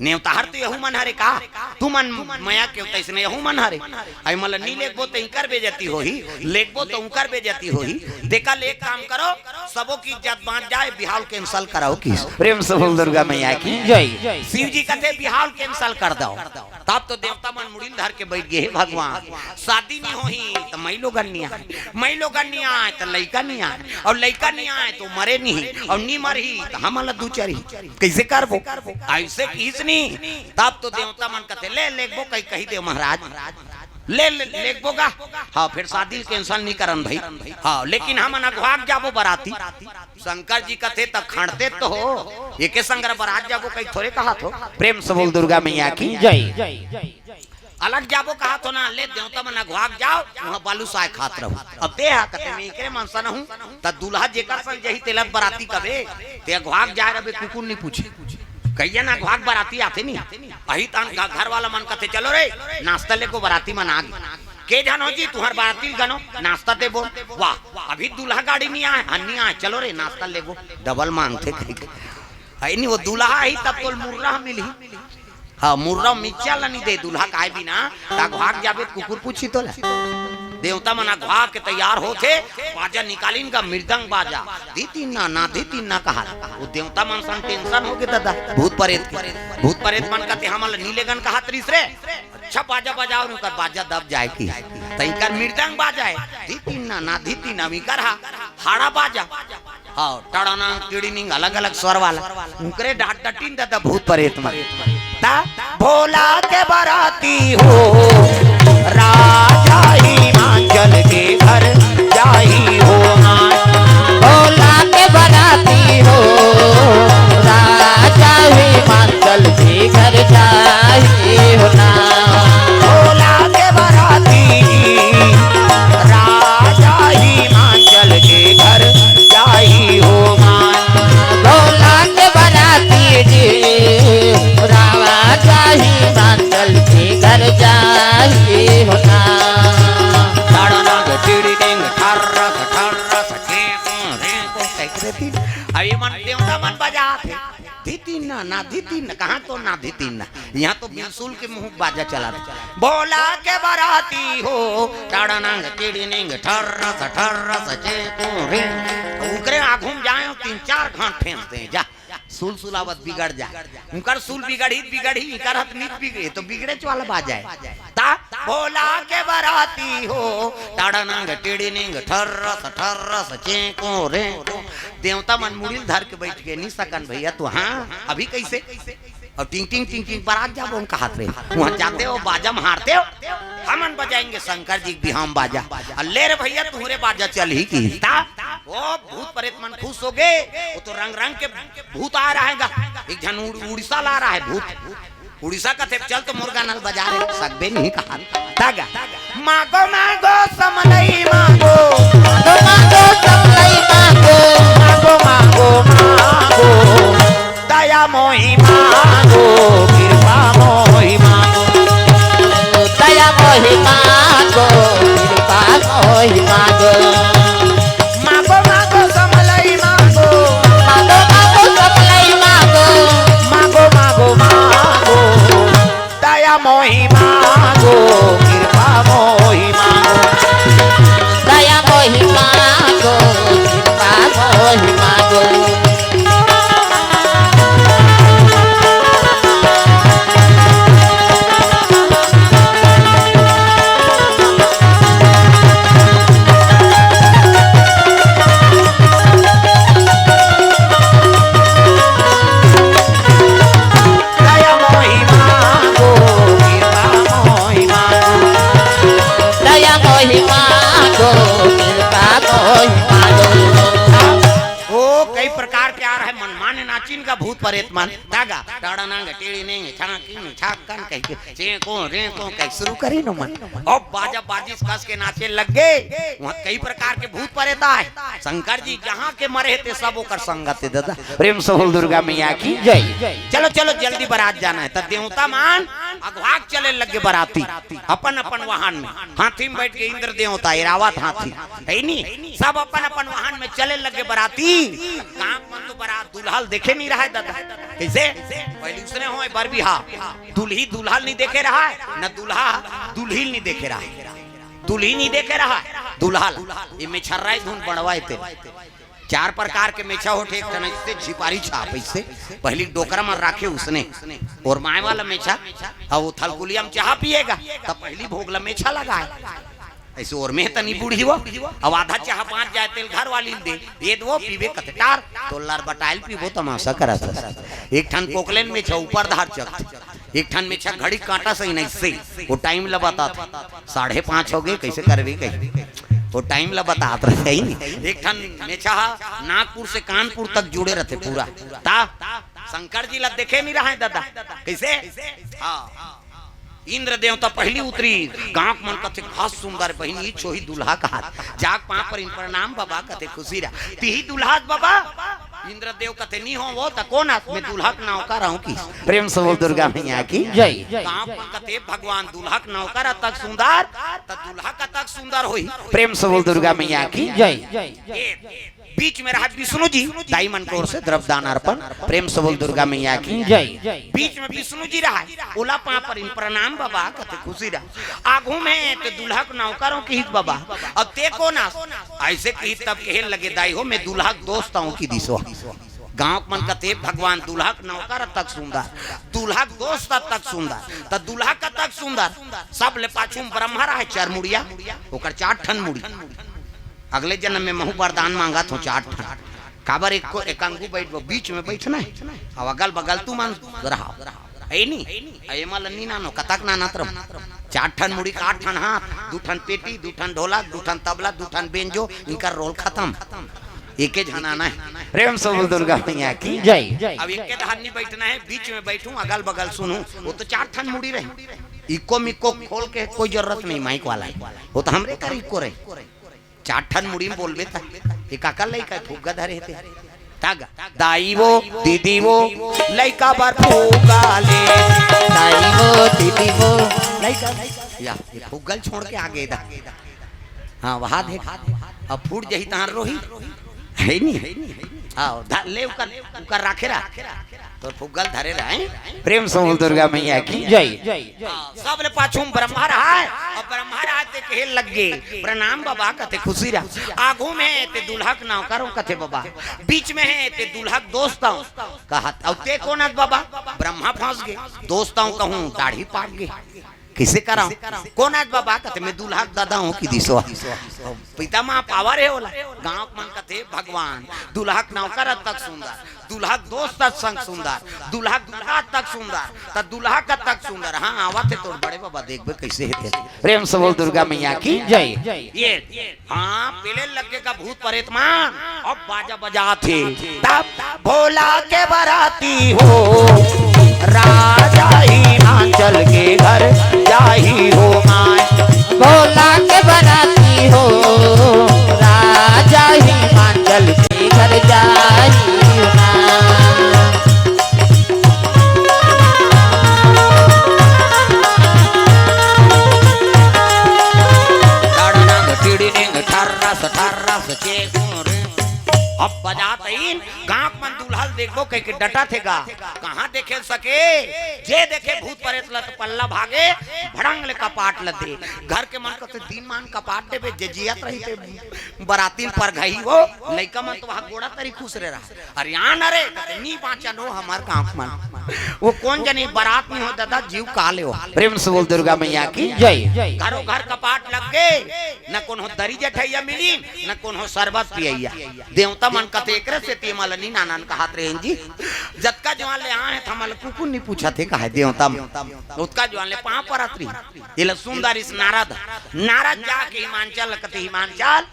नेवताहर तो यहू मन हरे का? तुमन मया के तइसने यहू मन हरे। अइ मतलब नी लेगबो त इंकर बेइज्जती होही, लेगबो त उंकर बेइज्जती होही। तेकर ले एक काम करो, सबो के इज्जत बांच जाय, बिहाव cancel कराव कि। प्रेम से बोल दुर्गा मैया की। जय। शिव जी कथे बिहाव cancel कर दव। तब तो देवता मन मुड़ी ल धर के बइठ गे, "हे भगवान, शादी नी होही त मइलोगन नी आय, मइलोगन नी आय त लइका नी आय, अउ लइका नी आय त मरे नी, अउ नी मरही त हमन ला दुचरही, कइसे करबो?" अइसे किहिस नी। तब तो देवता मन कथे, "ले, लेगबो कही, कही देव महाराज, ले, ले, लेगबो गा।" हाँ, फेर शादी ल cancel नी करन भई। हाँ, लेकिन हमन अघवा के जाबो बराती। शंकर जी कथे, "त खंड़ते तो हो, एके संग बरात जाबो कही थोरे कहत हो।" प्रेम से बोल दुर्गा मैया की। जय। अलग जाबो कहत हो ना, ले देवता मन अघवा के जाव, उहाँ बालूसाय खात रहू। अब तेहा कथे, "मैं एकरे मन सन हूँ, त दूल्हा जेकर संग जही तेला बराती कबे, ते अघवा के जाय रबे, कुकुर नी पूछे।" कहिया ना अघवा के बराती आथे नी, अही तहन घ-, घर वाला मन कथे, "चलो रे, नाश्ता लेगो, बराती मन आगे।" "के झन हो जी, तुंहर बराती ल गनो, नाश्ता देबो।" "वाह, अभी दूल्हा गाड़ी नी आय?" "हाँ, नी आय।" "चलो रे, नाश्ता लेगो।" डबल मांगथे कहिके। अइ नी, वो दूल्हा आही तब तोल मुर्रा मिलही। हाँ, मुर्रा मिच्चा ल नी दे, दूल्हा के आय बिना, त अघवा के जाबे त कुकुर पूछही तोला। देवता मन अघवा के तैयार होथे, बाजा निकालिन गा, मृदंग बाजा, "धी तीन ना, ना धी तीन ना" कहा। वो देवता मन सन tension होगे दादा, भूत परेत के। भूत परेत मन कथे, "हमन ल नी लेगन कहत रिहिस रे।" अच्छा बाजा बजाव, उंकर बाजा दब जाय कि। त इंकर मृदंग बाजा हे, "धी तीन ना, ना धी तीन ना", इंकर हा, हाड़ा बाजा। हाँ, टड़ानांग, टिड़िनिंग, अलग-अलग स्वर वाला। उंकरे डांट डटिन दादा भूत परेत मन। त भोला के बराती हो, राजा हिमाचल के घर जाही हो ना। भोला के बराती हो, राजा हिमाचल के घर जाही हो ना। भोला के बराती, राजा हिमाचल के घर जाही हो ना। भोला के बराती जी, राजा हिमाचल के घर जाही हो ना। ठड़नग टिड़िडिंग ठर्रस ठर्रस चेंको रेंको कहिके देती। अब ये मन देवता मन बजात हे। धी तीन ना, ना धी तीन ना, कहाँ तो ना धी तीन ना। इहाँ तो बिल्सुल के मुंह बाजा चला दे। भोला के बराती हो, टड़नंग टिड़िनिंग ठर्रस ठर्रस चेंको रेंको। उंकरे आघू म जाय, तीन चार घांट फेंस दे, जा। सुल सुलावत बिगड़ जा। उंकर सुल बिगड़ही, बिगड़ही, इंकर हत नित बिगड़े, तो बिगड़ेच वाला बाजा हे। त भोला के बराती हो, टड़नंग टिड़िनिंग ठर्रस ठर्रस चेंको रेंको। देवता मन मुड़ी ल धर के बइठ गे, "नी सकन भइया तो।" "हाँ, अभी कइसे?" अउ टिंग टिंग टिंग टिंग बरात जाबो हम कहत रहे। उहाँ जाते हो, बाजा म हारते हो, "हमन बजाएंगे शंकर जी के बिहाव म बाजा।" अउ ले रे भइया, तुंहरे बाजा चलही कि। त ओ भूत परेत मन खुश होगे। वो तो रंग रंग के भूत आ रहा है गा। एक झन उड़-, उड़ीसा ला रहा है भूत। उड़ीसा कथे, "चल तो मोर गाना ल बजा रे।" सकबे नहीं कहा। त गा। मागो मागो समलई मागो। मागो मागो समलई मागो। मागो मागो मागो। दया मोही मागो, कृपा मोही मागो। दया मोही मागो, कृपा मोही मागो। मागो मागो समलई मागो। मागो मागो समलई मागो। मागो मागो मागो। दया मोही मागो, कृपा मोही मागो। दया मोही मागो, कृपा मोही मागो। दया मोही मागो, कृपा भूत परेत मन, तागा, टाड़ा नांग, टीड़ी नेंग, छाकी, छाकन कहिके, चेंको, रेंको कहि सुरू करिन ओमन। अब बाजा बाजिस, कस के नाचे लग गे। उहाँ कई प्रकार के भूत परेत आय। शंकर जी जहाँ के मरे हे ते सब ओकर संगत हे दादा। प्रेम से बोल दुर्गा मैया की जय। चलो, चलो, जल्दी बरात जाना हे। त देवता मन अघवा के चले लग गे बराती, अपन अपन वाहन में। हाथी में बइठ गे इंद्र देवता, ऐरावत हाथी, हे नी? सब अपन अपन वाहन में चले लग गे बराती। गाँव मन तो बरात दूल्हा ल देखे नइ रहय दादा। कइसे? पहिली उसने होय बर बिहा, दुल्ही दूल्हा ल नइ देखे रहय, न दूल्हा दुल्ही ल नइ देखे रहय। दुल्ही नइ देखे रहय, दूल्हा ल। ये मेछर्रा धुन बड़वा हे ते। चार प्रकार के मेछा होथे, एक ठन अइसे झिपारी छाप, अइसे पहिली डोकरा म राखे उसने, अउ माय वाला मेछा, अउ थलकुलिया म चाहा पिएगा, त पहिली भोग ल मेछा लगाय। अइसे ओर में तनी बूढ़ी हो, अउ आधा चाहा बाँच जाय तेल घर वाली ल दे, ये दो पीबे कथे टार, तो लरबटाइल पीबो, तमाशा करत हस। एक ठन कोकलेन मेछा ऊपर धार चक, एक ठन मेछा घड़ी काँटा सही नहीं से, वो टाइम ल बतात, साढ़े पाँच हो गे, कइसे करबे कहि, वो टाइम ल बतात रहे। एक ठन मेछा ह नागपुर से कानपुर तक जुड़े रथे पूरा। त शंकर जी ल देखे नइ रहय दादा। कइसे? हाँ। इंद्र देवता पहिली उतरिस, गाँव मन कथे, "का सुंदर बहिनी, इही होही दूल्हा" कहात। जाके पाँव परिन, "प्रणाम बबा" कथे, "खुशी रह।" "तिही दूल्हा बबा?" इंद्र देव कथे, "नइ हों वो, त कोन अस?" "मैं दूल्हा के नौकर हँव" कहिस। प्रेम से बोल दुर्गा मैया की जय। गाँव मन कथे, "भगवान दूल्हा के नौकर अतक सुंदर, त दूल्हा कतक सुंदर होही?" प्रेम से बोल दुर्गा मैया की जय। ए, बीच में रहय विष्णु जी, दाई मन के ओर से द्रव्य दान अर्पण। प्रेम से बोल दुर्गा मैया की जय। बीच में विष्णु जी रहय, ओला पाँव परिन, "प्रणाम बबा" कथे, "खुशी रह।" "आघू में ते दूल्हा के नौकर हँव" किहिस बबा, "अब ते कोन अस?" अइसे किहिस तब कहे लगे, "दाई हो, मैं दूल्हा के दोस्त हँव" किहिस ओ। गाँव मन कथे, "भगवान दूल्हा के नौकर अतक सुंदर, दूल्हा के दोस्त अतक सुंदर, त दूल्हा कतक सुंदर?" सबले पाछू म ब्रह्मा रहय चार मुड़िया, ओकर चार ठन मुड़ी। अगले जनम में महूँ बरदान माँगत हँव चार ठन। काबर एको, एक अंगू बइठबो, बीच में बइठना हे, अउ अगल बगल तुमन रहव। हे नी? अउ एमा ल नइ नानो, कतक नानत रहू। चार ठन मुड़ी के आठ ठन हाथ, दू ठन पेटी, दू ठन ढोलक, दू ठन तबला, दू ठन बेंजो, इंकर रोल खतम। एके झन आना हे। प्रेम से बोल दुर्गा मैया की जय। अब एके धार नइ बइठना हे, बीच में बइठहूँ, अगल बगल सुनहूँ। वो तो चार ठन मुड़ी रही, इक्को मिक्को खोल के कोई जरूरत नहीं, माइक वाला हे। वो तो हमरे कर इक्को रही। चार ठन मुड़ी म बोलबे त, ए काकर लइका हे, फुग्गा धरे हे ते। त गा, दाई वो, दीदी वो, लइका बर फुग्गा ले। दाई वो, दीदी वो, लइका। या, ये फुग्गा ल छोड़ के आगे दा। हाँ, वहा देख, अब फूट जाही तहाँ रोही। हे नी? हाँ, धा-, ले उकर, उकर राखे रह। तोर फुग्गा ल धरे रह, हैं? प्रेम से बोल दुर्गा मैया की जय। हाँ, सबले पाछू म ब्रह्मा रहय, अउ ब्रह्मा रहय ते कहे लग गे, "प्रणाम बबा" कथे, "खुशी रह।" "आघू में ते दूल्हा के नौकर हँव" कथे बबा, "बीच में हे ते दूल्हा के दोस्त हँव" कहत, "अउ ते कोन अस बबा?" ब्रह्मा फँस गे, "दोस्त हँव कहूँ, दाढ़ी पाक गे।" "कइसे करँव?" "कोन अस बबा?" कथे, "मैं दूल्हा के ददा हँव" किहिस ओ। पिता माँ पावर हे ओला। गाँव मन कथे, "भगवान, दूल्हा के नौकर अतक सुंदर, दूल्हा के दोस्त अतक सुंदर, दूल्हा के ददा अतक सुंदर, त दूल्हा कतक सुंदर?" हाँ, आवत हे तोर बड़े बबा, देखबे कइसे हे ते। प्रेम से बोल दुर्गा मैया की जय। ये, हाँ, पेले लग गे का भूत परेत मन, अब बाजा बजात हे। तब भोला के बराती हो, राजा हिमाचल के घर जाही हो माय। भोला के बराती हो, राजा हिमाचल के घर जाही हो माय। डाड़ डांग टीड़ी निंग, ठर्रस ठर्रस चेकुरी। अब बजात हइन, गाँव मन दूल्हा ल देखबो कहिके डटत हे गा। कहाँ देखे सके? जे देखे भूत परेत ल त पल्ला भागे, भड़ंग ले कपाट ल दे। घर के मन कथे दिन मान कपाट देबे, जे जियत रही ते बराती ल परघाही वो, लइका मन तो वहाँ गोड़ा तरी खुसरे रहा। "अरे आन रे, नी बाँचन हो हमर गाँव मन।" वो कोन जनी बरात नइ हो ददा, जीव काले हो। प्रेम से बोल दुर्गा मैया की जय। घरो घर कपाट लग गे, न कोनो दरी जठइया मिलिन, न कोनो शरबत पियइया। देवता मन कथे एकरे सेती एमा ल नी नानन कहत रहेन जी। जतका जुवार ले आए हँव त हमन ल कुकुर नइ पूछत हे कहे देवता मन। ओतका जुवार ले पाँव परत रही। एला सुन डारिस नारद। नारद जाके हिमांचल ल कथे, "हिमांचल,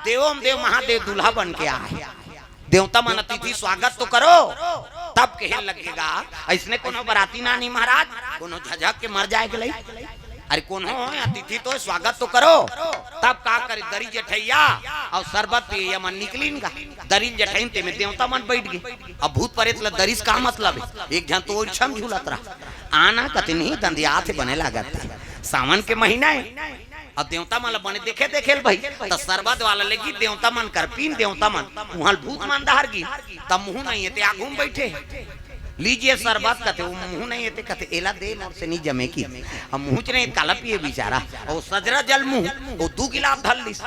देवों में देव महादेव दूल्हा बन के आए हे। देवता मन अतिथि स्वागत तो करो।" तब कहे लगेगा, "अइसने कोनो बराती ना आनी महाराज, कोनो झझक के मर जाए के लई।" अरे कोनो हो, अतिथि तो स्वागत तो करो। तब का करे, दरी जठइया अउ शरबत पिए मन निकलिन गा। दरी जठइन, तेमे देवता मन बइठ गे। अब भूत परेत ल दरी से का मतलब हे? एक झन तो ओइछम झूलत रहा। आना कतिनी दंदियात हे, बने लागत हे। सावन के महीना हे। अब देवता मन ल बने देखे देखे ल भाई, त सरबत वाला ले गी देवता मन कर पीन, देवता मन उहाँ ल भूत मन डहर गी, त मुहूँ नइ हे ते आगू म बइठे। लीजिए सरबत कथे, ओ मुहूँ नइ हे ते कथे, "एला दे, मोर से नइ जमे की।" अब मुहूँ च नइ हे, काला पिए बिचारा। ओ सजरा जल मुहूँ, ओ दू गिलास धर लिस।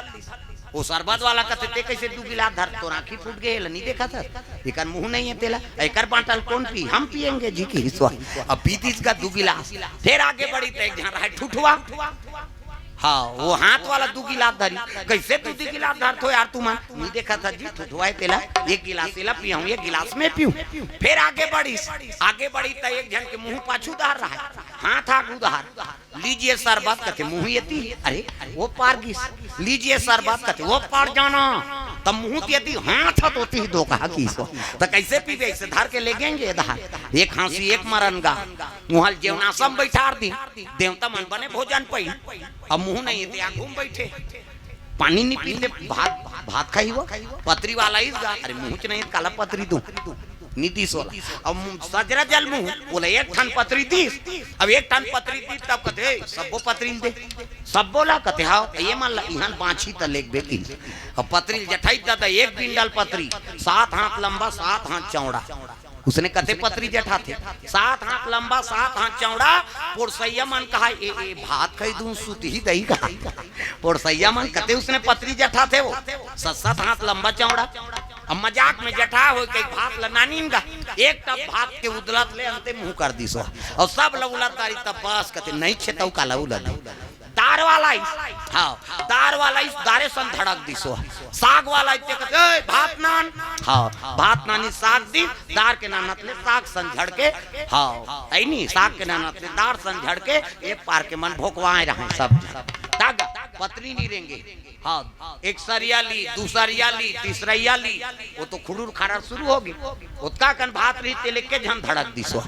ओ सरबत वाला कथे, "ते कइसे दू गिलास धर, तोर आँखी फूट गे, एला नइ देखत हस? एकर मुहूँ नइ हे तेला, एकर बाँटल कोन पी? हम पिएंगे जी," किहिस ओ। अब पी दिस गा दू गिलास। फेर आगे बढ़िस त एक झन रहय ठुठवा। हाँ, ओ हाथ वाला दू गिलास धरिस। "कइसे दू दू गिलास धरथो यार तुमन? नइ देखत हस जी, ठुठवा हे तेला, एक गिलास एला पियाहूँ, एक गिलास मैं पीहूँ।" फेर आगे बढ़िस, आगे बढ़िस त एक झन के मुहूँ पाछू डहर रहय, हाथ आगू डहर। "लीजिए सरबत," कथे, मुहूँ एती, अरे, ओ पार गिस। "लीजिए सरबत," कथे, ओ पार जाना। त मुहूँ एती, हाथ ह तो ओती डोकहा गिस ओ। त कइसे पीबे? अइसे धर के लेगेंगे डहर। एक हाँसी, एक मरन गा। उहाँ ल जेवनासम बइठार दिस। देवता मन बने भोजन पाइन। अब मुहूँ नइ हे ते आगू म बइठे। पानी नइ पीन दे, भात, भात खाही ओ। पतरी वाला आइस गा, अरे मुहूँ च नइ हे, काला पतरी दूँ? नइ दिस ओला। अब मु-, सजरा जल मुहूँ, ओला एक ठन पतरी दिस। अब एक ठन पतरी दिस, तब कथे, "सब्बो पतरी ल दे।" सब्बो ला कथे, "हाँ, एमन ला इहाँ बाँचही त लेगबे किहिस।" अब पतरी ल जठइस ददा, एक बिंडल पतरी, सात हाथ लंबा, सात हाथ चौड़ा। उसने कथे पतरी जठाथे, सात हाथ लंबा, सात हाथ चौड़ा। पोरसइया मन कहा, "ए, ए, भात खाही दूँ, सुतही दई कहा।" पोरसइया मन कथे उसने पतरी जठाथे ओ, सात, सात हाथ लंबा चौड़ा। अब मजाक में जठा होय कहिके भात ल नानिन गा, एक टप भात के उदलत ले अंते मुहूँ कर दिस ओ। अउ सब ल उलत डारिस, तब बस कथे, "नइ छे तउ काला उलत दे।" दार वाला आइस, हाँ, दार वाला आइस, दारे सन धड़क दिस ओ। साग वाला आइस, ते कथे, "ए, भात नान।" हाँ, भात नानिस, साग दिस, दार के नानत ले साग सन झड़के, हाँ, हइ नी, साग के नानत ले दार सन झड़के, ए पार के मन भोकवाए रहय सब। तागा, पतरी नइ रेंगे। हाँ, एक सरिया ली, दू सरिया ली, तीसरइया ली, ओ तो खुड़ुर खाड़ुर शुरू होगे। ओतका कन भात रहिस, तेला एके झन धड़क दिस ओ।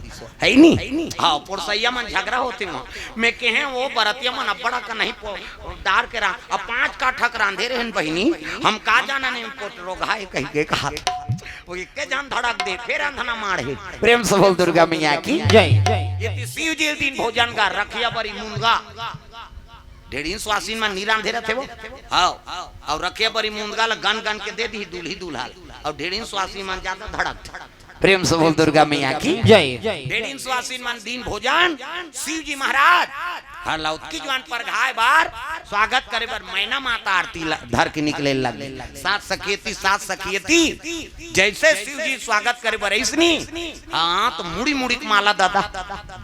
हइ नी? हाँ, पोरसइया मन झगरा होथे ओ। मैं कहेंव ओ बरतिया मन अब्बड़ अकन नइ पो-, डार के रा-, अब पाँच काठा के रांधे रहेन बहिनी, हम का जानन एमे पोटरोगहा हे कहिके कहा। ओ एके झन धड़क दे, फेर अंधना माड़हे। प्रेम से बोल दुर्गा मैया की जय। एती शिव जी दिन भोजन गा, रखिया बरी मुनगा। ढेड़हिन सुवासिन मन नइ रांधे रथे ओ। हाँ। अउ रखिया बरी मुनगा ल गन गन के दे दिही दूल्ही दूल्हा ल। अउ ढेड़हिन सुवासिन मन जादा धड़क। प्रेम से बोल दुर्गा मैया की जय। ढेड़हिन सुवासिन मन दिन भोजन शिव जी महाराज हर ला ओतकी जुवार परघाय बर, स्वागत करे बर मैना माता आरती ल-, धर के निकले लगे। सात सखी एती, सात सखी एती, जइसे शिव जी स्वागत करे बर अइसनी, हाँ, त मुड़ी मुड़ी के माला ददा,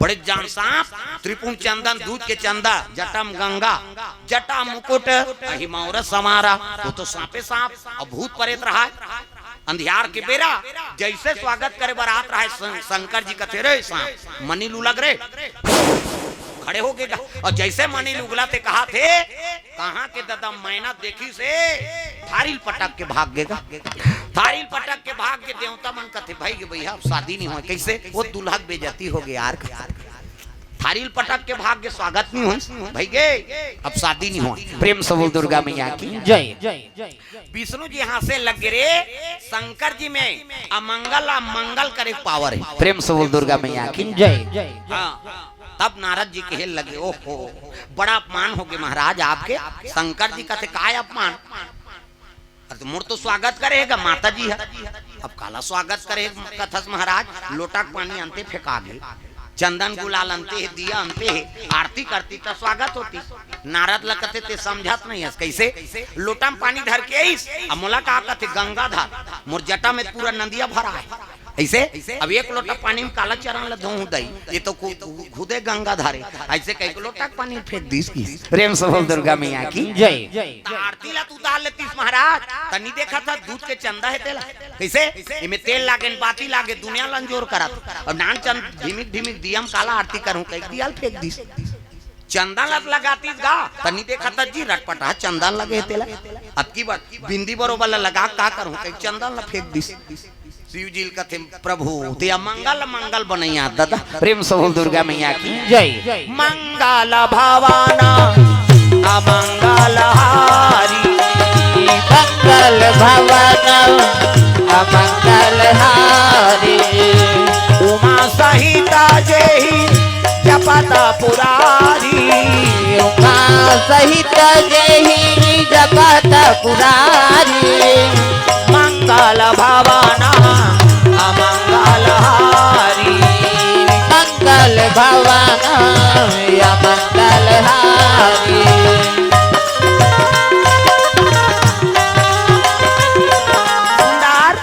बड़े जान साँप, त्रिपुंड चंदन, दूध के चंदा, जटा म गंगा, जटा मुकुट, अहि मौर समारा, ओ तो साँपे साँप, अउ भूत परेत रहय। अंधियार के बेरा जइसे स्वागत करे बर आत रहय, शं-, शंकर जी कथे, "रे साँप, मनी ल उलग रे।" खड़े होगे गा। अउ जइसे मनी ल उगलथे कहाथे, कहाँ के ददा मैना देखिस हे, थारी ल पटक के भाग गे गा। थारी ल पटक के भाग गे, देवता मन कथे, "भई गे भइया, अब शादी नइ होय।" कइसे? ओ दूल्हा के बेइज्जती होगे यार। थारी ल पटक के भाग गे, स्वागत नइ होय, भई गे, अब शादी नइ होय। प्रेम से बोल दुर्गा मैया की जय। विष्णु जी हाँसे लगे रे, शंकर जी में अमंगल ला मंगल करे के पावर हे। प्रेम से बोल दुर्गा मैया की जय। हाँ, तब नारद जी कहे लगे, "ओहो, बड़ा अपमान होगे महाराज आपके।" शंकर जी कथे, "काय अपमान?" अरे त मोर तो स्वागत करे हे गा माता जी ह। अब काला स्वागत करे हे कथस महाराज, लोटा के पानी अंते फेंका गे, चंदन गुलाल अंते हे, दिया अंते हे, आरती करती त स्वागत होतिस। नारद ल कथे, "ते समझत नइ हस।" कइसे? लोटा म पानी धर के आइस, अब मोला का कथे, "गंगाधर, मोर जटा में पूरा नंदिया भरा हे।" अइसे अब एक लोटा पानी म काला चरण ल धोहूँ दई, ए तो खु-, खुदे गंगाधर हे। अइसे कहिके लोटा के पानी फेंक दिस कि। प्रेम से बोल दुर्गा मैया की जय। त आरती ला त उतार लेतिस महाराज, त नइ देखत हस दूध के चंदा हे तेला। कइसे? एमे तेल लागे न बाती लागे, दुनिया ल अंजोर करत। अउ नान चंद ढिमिक ढिमिक दिया म काला आरती करहूँ कहिके दिया ल फेंक दिस। चंदन ल लगातिस गा, त नइ देखत हस जी, रटपटहा चंदन लगे हे तेला। अतकी बार बिंदी बरोबर ल लगा के का करहूँ कहिके चंदन ल फेंक दिस। शिव जी ल कथे प्रभु, ते अमंगल मंगल बनइया दादा। प्रेम से बोल दुर्गा मैया की जय। मंगल भवन अमंगल हारी। मंगल भवन अमंगल हारी। उमा सहित जेहि जपत पुरारी। उमा सहित जेहि जपत पुरारी। मंगल भवन अमंगल हारी। मंगल भवन अमंगल हारी। सुंदर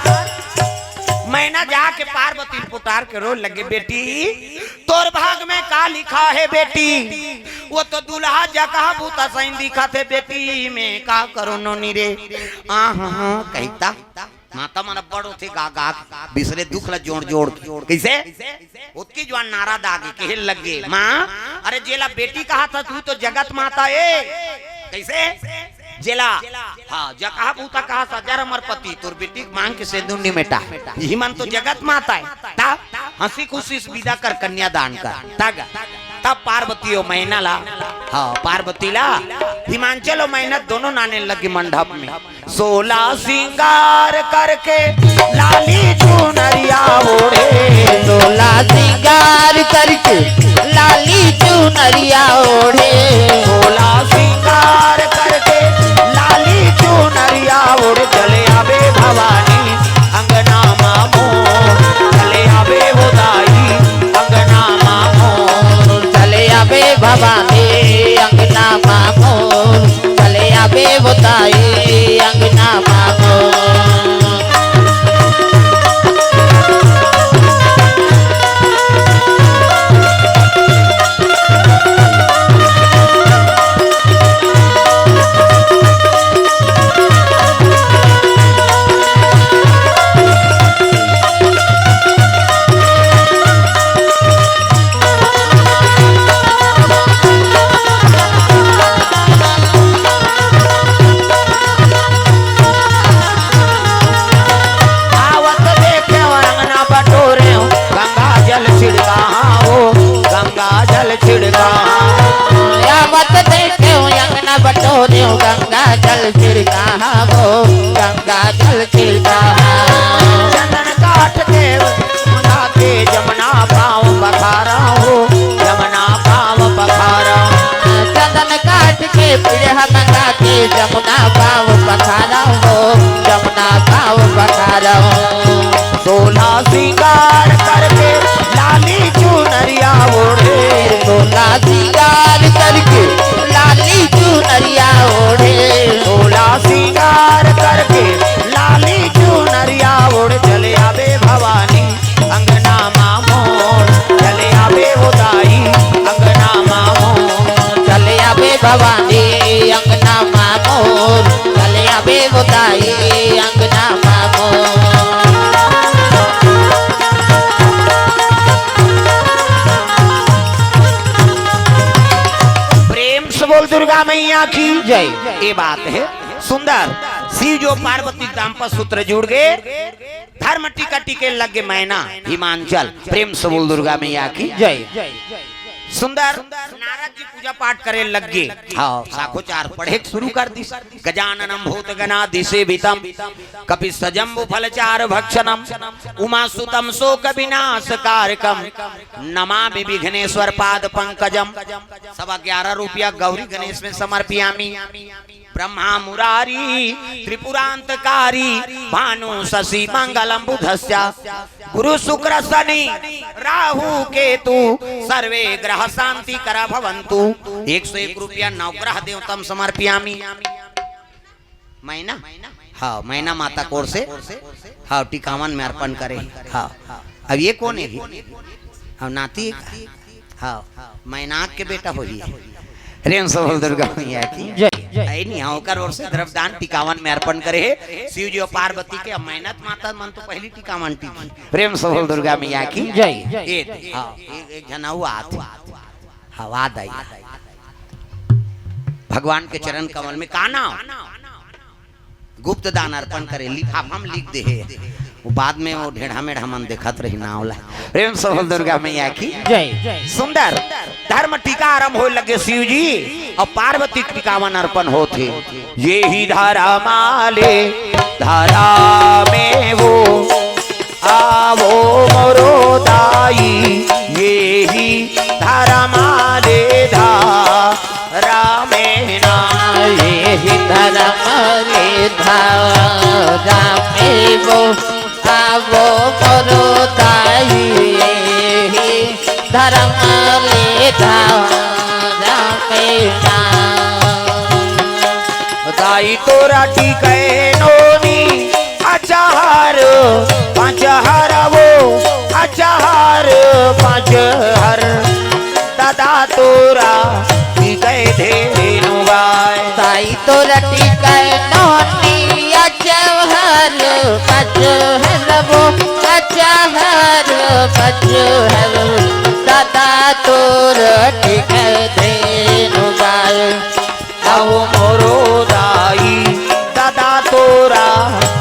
मैना जाके पार्वती ल पुकार के रोए लगे, बेटी, तोर भाग में का लिखा हे बेटी? वो तो दूल्हा जकहा बूता सही दिखत हे बेटी, मैं का करो नोनी रे। आ हाँ हाँ कहिता। माता मन बड़ होथे गा गा, बिसरे दुख ला जोड़ जोड़ के। कइसे? ओतकी जुवार नारा दागे, कहे लगे, माँ, अरे जेला बेटी कहाथस, तू तो जगत माता ए। कइसे? जेला, हाँ, जकहा बूता कहाथस, जा रे हमर पति, तोर बेटी के मांग के सेंदुर नि मेटा। इही मन तो जगत माता ए। ता हंसी खुशी से विदा कर, कन्यादान कर। ता गा, तब पार्वती अउ मैना ला, हाँ, पार्वती ला हिमांचल अउ मैना दोनों नाने लगे मंडप में। सोला सिंगार करके लाली चुनरिया ओढ़े। सोला सिंगार करके लाली चुनरिया ओढ़े। सोला सिंगार करके लाली चुनरिया ओढ़ चले आवे भवानी अंगना मा मोर। चले आवे हो दाई अंगना मा मोर। चले आवे भवानी अंगना मा मोर। चले आवे वो ताई अंगना मा मोर। आवत देखे अंगना बटोरे, गंगा जल छिड़का, हाँ, ओ गंगा जल छिड़का। आवत देखे अंगना बटोरे, गंगा जल छिड़का, हाँ, ओ गंगा जल छिड़का। चंदन काट के जमुना के, जमुना पाँव पखारा हो, जमुना पाँव पखारा। चंदन काट के पीढ़ा मंगा के, जमुना पाँव पखारा हो, जमुना पाँव पखारा हो। सोला सिंगार करके लाली चुनरिया ओढ़े। सोला सिंगार करके लाली चुनरिया ओढ़े। सोला सिंगार करके लाली चुनरिया ओढ़ चले आवे भवानी अंगना मा मोर। चले आवे हो दाई अंगना मा मोर। चले आवे भवानी अंगना मा मोर। चले आवे हो दाई अंगना मा मोर। प्रेम से बोल दुर्गा मैया की जय। ये बात है सुंदर। शिव जो पार्वती दाम्पत्य सूत्र जुड़ गए, धर्म टीका टीके लग गए मैना हिमांचल। प्रेम से बोल दुर्गा मैया की जय। सुंदर नारद जी पूजा पाठ करे लग गए। हाँ, साखोचार पढ़े शुरू कर दी। गजाननम भूत गणादिसेवितम कपित्थ जम्बू फलचार भक्षणम उमा सुतम शोक विनाश कारकम नमामि विघ्नेश्वर पाद पंकजम। सवा ग्यारह रुपया गौरी गणेश में समर्पयामी। ब्रह्मा मुरारी त्रिपुरांतकारी भानु शशि मंगलम बुधस्य गुरु शुक्र शनि राहु केतु सर्वे ग्रह शांति करा भवंतु। एक सौ एक रुपया नवग्रह देवतम समर्पयामी। मैना, हाँ, मैना माता कोर से, हाँ, टिकावन में अर्पण करे। हाँ, अब ये कौन है? हाँ, नाती है का? हाँ, मैनाक के बेटा होही। प्रेम से बोल दुर्गा मैया की जय। ऐ नहीं, हाँ, ओकर ओर से द्रव्यदान टिकावन में अर्पण करे हे। शिव जी और पार्वती के, अब मैना माता मन तो पहली टिकावन टिकी। प्रेम से बोल दुर्गा मैया की जय। ये, हाँ, एक, एक झन अउ आत। हवा दई। भगवान के चरण कमल में का नाम? गुप्त दान अर्पण करे, लिफाफा में लिख दे हे। वो बाद में वो ढेढ़ा मेढ़ा मन देखत रही नाव ला। प्रेम से बोल दुर्गा मैया की जय। सुंदर धर्म टीका आरंभ होय लगे शिव जी अउ पार्वती टीकावन अर्पण होत हे। ये ही धर्माले धरा में वो आवो मोरो दाई, ये ही धर्माले धरा में ना। ये ही धर्माले धरा में वो आवो मोरो दाई, ये ही धर्माले धरा में ना। दाई तोरा टीके नोनी अचार पाँच हर वो अचार पाँच हर। दादा तोरा टीके धेनु गाय। दाई तोरा टीके नोनी अचार पाँच हर वो अचार पाँच हर। दादा तोरा टीके धेनु गाय। अउ मोरो दाई दादा तोरा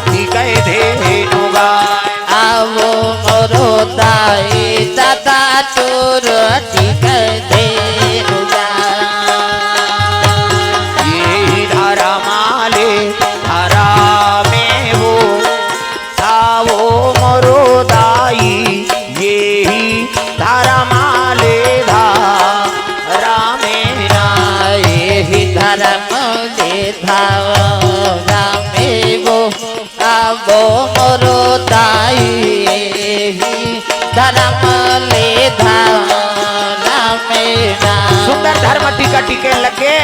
टीके धेनु गाय। अउ मोरो दाई दादा तोरा टीके धेनु गाय। ये ही धर्माले धरा में वो आवो मोरो दाई, ये ही धर्माले धरा में ना। ये ही धर्माले धरा में वो आवो मोरो दाई, ये ही धर्माले धरा में ना। सुंदर धर्म टीका टीके लगे।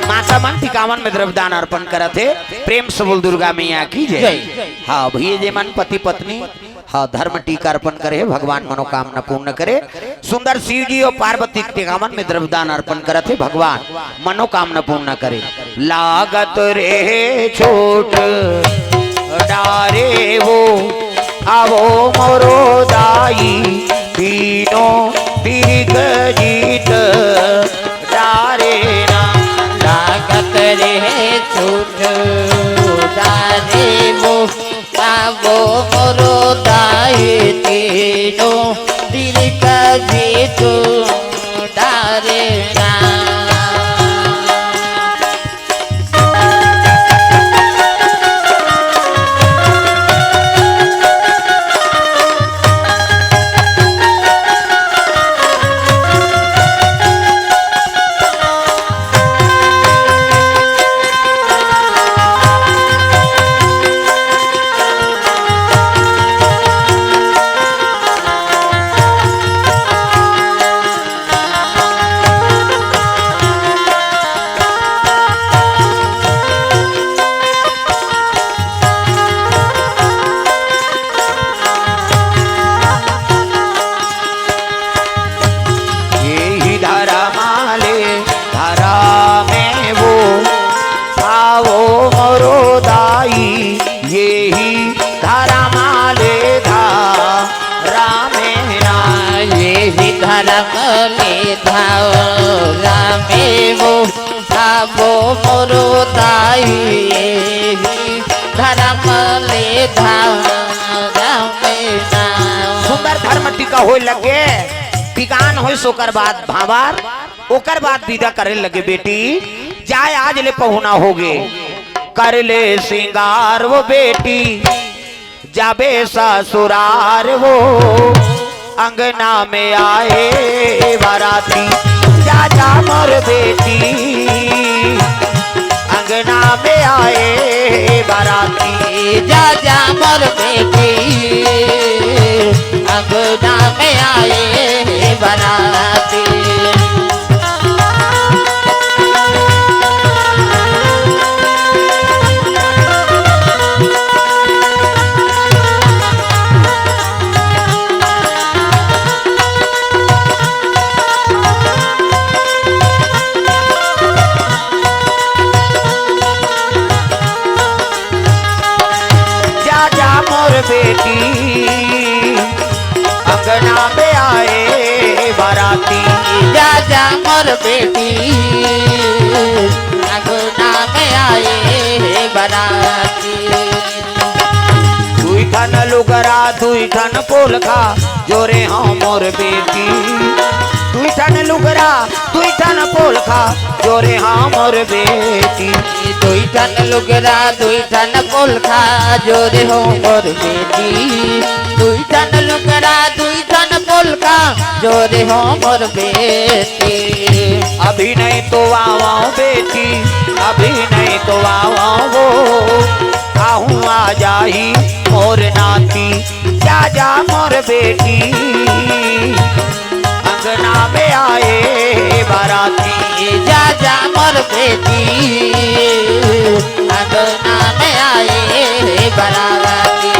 माता मन टीकावन में द्रव्यदान अर्पण करत हे। प्रेम से बोल दुर्गा मैया की जय। जय। हाँ भैया, जे मन पति पत्नी, हाँ, धर्म टीका अर्पण करे हे, भगवान मनोकामना पूर्ण करे। सुंदर शिव जी अउ पार्वती टीकावन में द्रव्यदान अर्पण करत हे, भगवान मनोकामना पूर्ण करे। लागत रे चोट डारे वो आवो मोरो दाई, तीनों तिरिक जीत डारे ना। लागत रे चोट डारे वो आवो मोरो दाई, तीनों तिरिक जीत डारे ना। ये ही धर्माले धरा में वो आवो मोरो दाई, ये ही धर्माले धरा में ना। ये ही धर्माले धरा में वो आवो मोरो दाई, ये ही धर्माले धरा में ना। सुंदर धर्म टीका होय लगे, टीकान होय सोकर बाद भांवर ओकर बाद विदा करे लगे बेटी, जाय आज ले पहुना होगे, कर ले सिंगार वो बेटी, जाबे ससुरार वो, अंगना में आए बाराती, जा जा मोर बेटी, अंगना में आए बाराती, जा जा मोर बेटी, अंगना में आए बाराती। जा जा मोर बेटी, अंगना में आए बाराती। जा जा मोर बेटी, अंगना में आए बाराती। दुई ठन लुगरा दुई ठन पोलखा, जोरे हंव मोर बेटी। दुई ठन लुगरा, दुई ठन पोलखा, जोरे हंव मोर बेटी। दुई ठन लुगरा, दुई ठन पोलखा, जोरे हंव मोर बेटी। दुई ठन लुगरा, दुई ठन पोलखा, जोरे हंव मोर बेटी। अभी नहीं तो आवंव बेटी, अभी नहीं तो आवंव वो, आहूं आ जाही मोर नाती। जा जा मोर बेटी, अंगना में आए बाराती। जा जा मोर बेटी, अंगना में आए बाराती।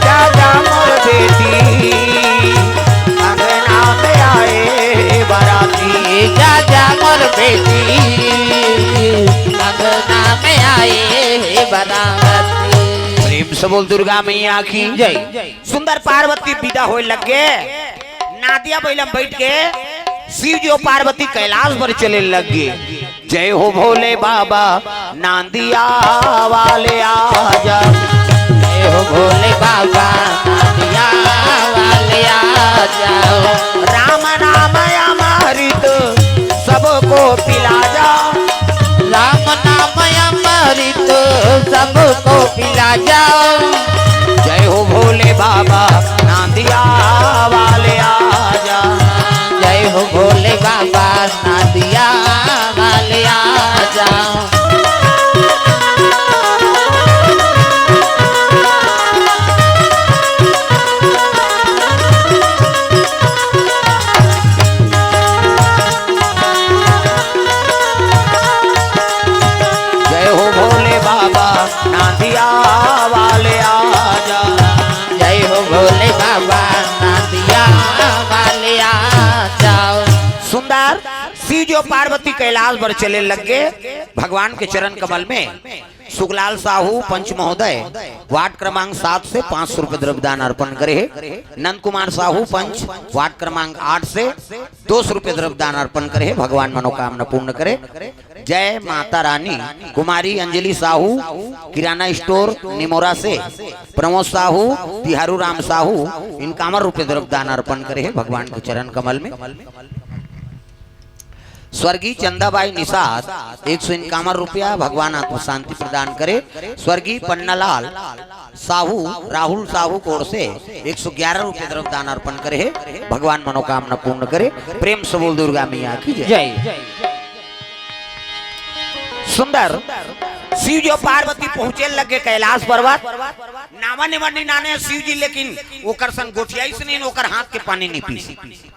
जा जा मोर बेटी, अंगना में आए बाराती। जा जा मोर बेटी, अंगना में आए बाराती। प्रेम से बोल दुर्गा मैया की जय। सुंदर पार्वती विदा होए लग गे। नांदिया बइला म बइठ के शिव जी अउ पार्वती कैलाश बर चले लग गे। जय हो भोले बाबा, नांदिया वाले आजा। जय हो भोले बाबा, नांदिया वाले आजा। राम नाम अमृत सबको पिला जा। राम नाम अमृत सबको पिला जा। जय हो भोले बाबा, नांदिया वाले आजा। जय हो भोले बाबा, नांदिया वाले आजा। जय हो भोले बाबा, नांदिया वाले आजा। जय हो भोले बाबा, नांदिया वाले आजा। सुंदर शिव जी अउ पार्वती कैलाश बर चले लग गे भगवान के चरण कमल में। सुखलाल साहू पंच महोदय वार्ड क्रमांक सात से पाँच सौ रुपये द्रव्यदान अर्पण करे हे। नंद कुमार साहू पंच वार्ड क्रमांक आठ से दो सौ रुपये द्रव्यदान अर्पण करे हे। भगवान मनोकामना पूर्ण करे। जय माता रानी। कुमारी अंजलि साहू किराना स्टोर निमोरा से प्रमोद साहू, तिहारू राम साहू इनकावन रुपये द्रव्यदान अर्पण करे हे भगवान के चरण कमल में। स्वर्गीय चंदाबाई निषाद एक सौ इक्यावन रुपया, भगवान आत्म शांति प्रदान करे। स्वर्गीय पन्नालाल साहू, राहुल साहू कोर से एक सौ ग्यारह रुपया द्रव्यदान अर्पण करे हे, भगवान मनोकामना पूर्ण करे। प्रेम से बोल दुर्गा मैया की जय। जय। सुंदर शिव जी अउ पार्वती पहुंचे लगे कैलाश पर्वत। नावा निमन नी नाने शिव जी, लेकिन ओकर संग गोठियाइस नहीं, ओकर हाथ के पानी नी पीस।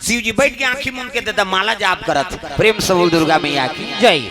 शिव जी बइठ के आंखी मूंद के दे दा माला जाप करत। प्रेम से बोल दुर्गा मैया की जय।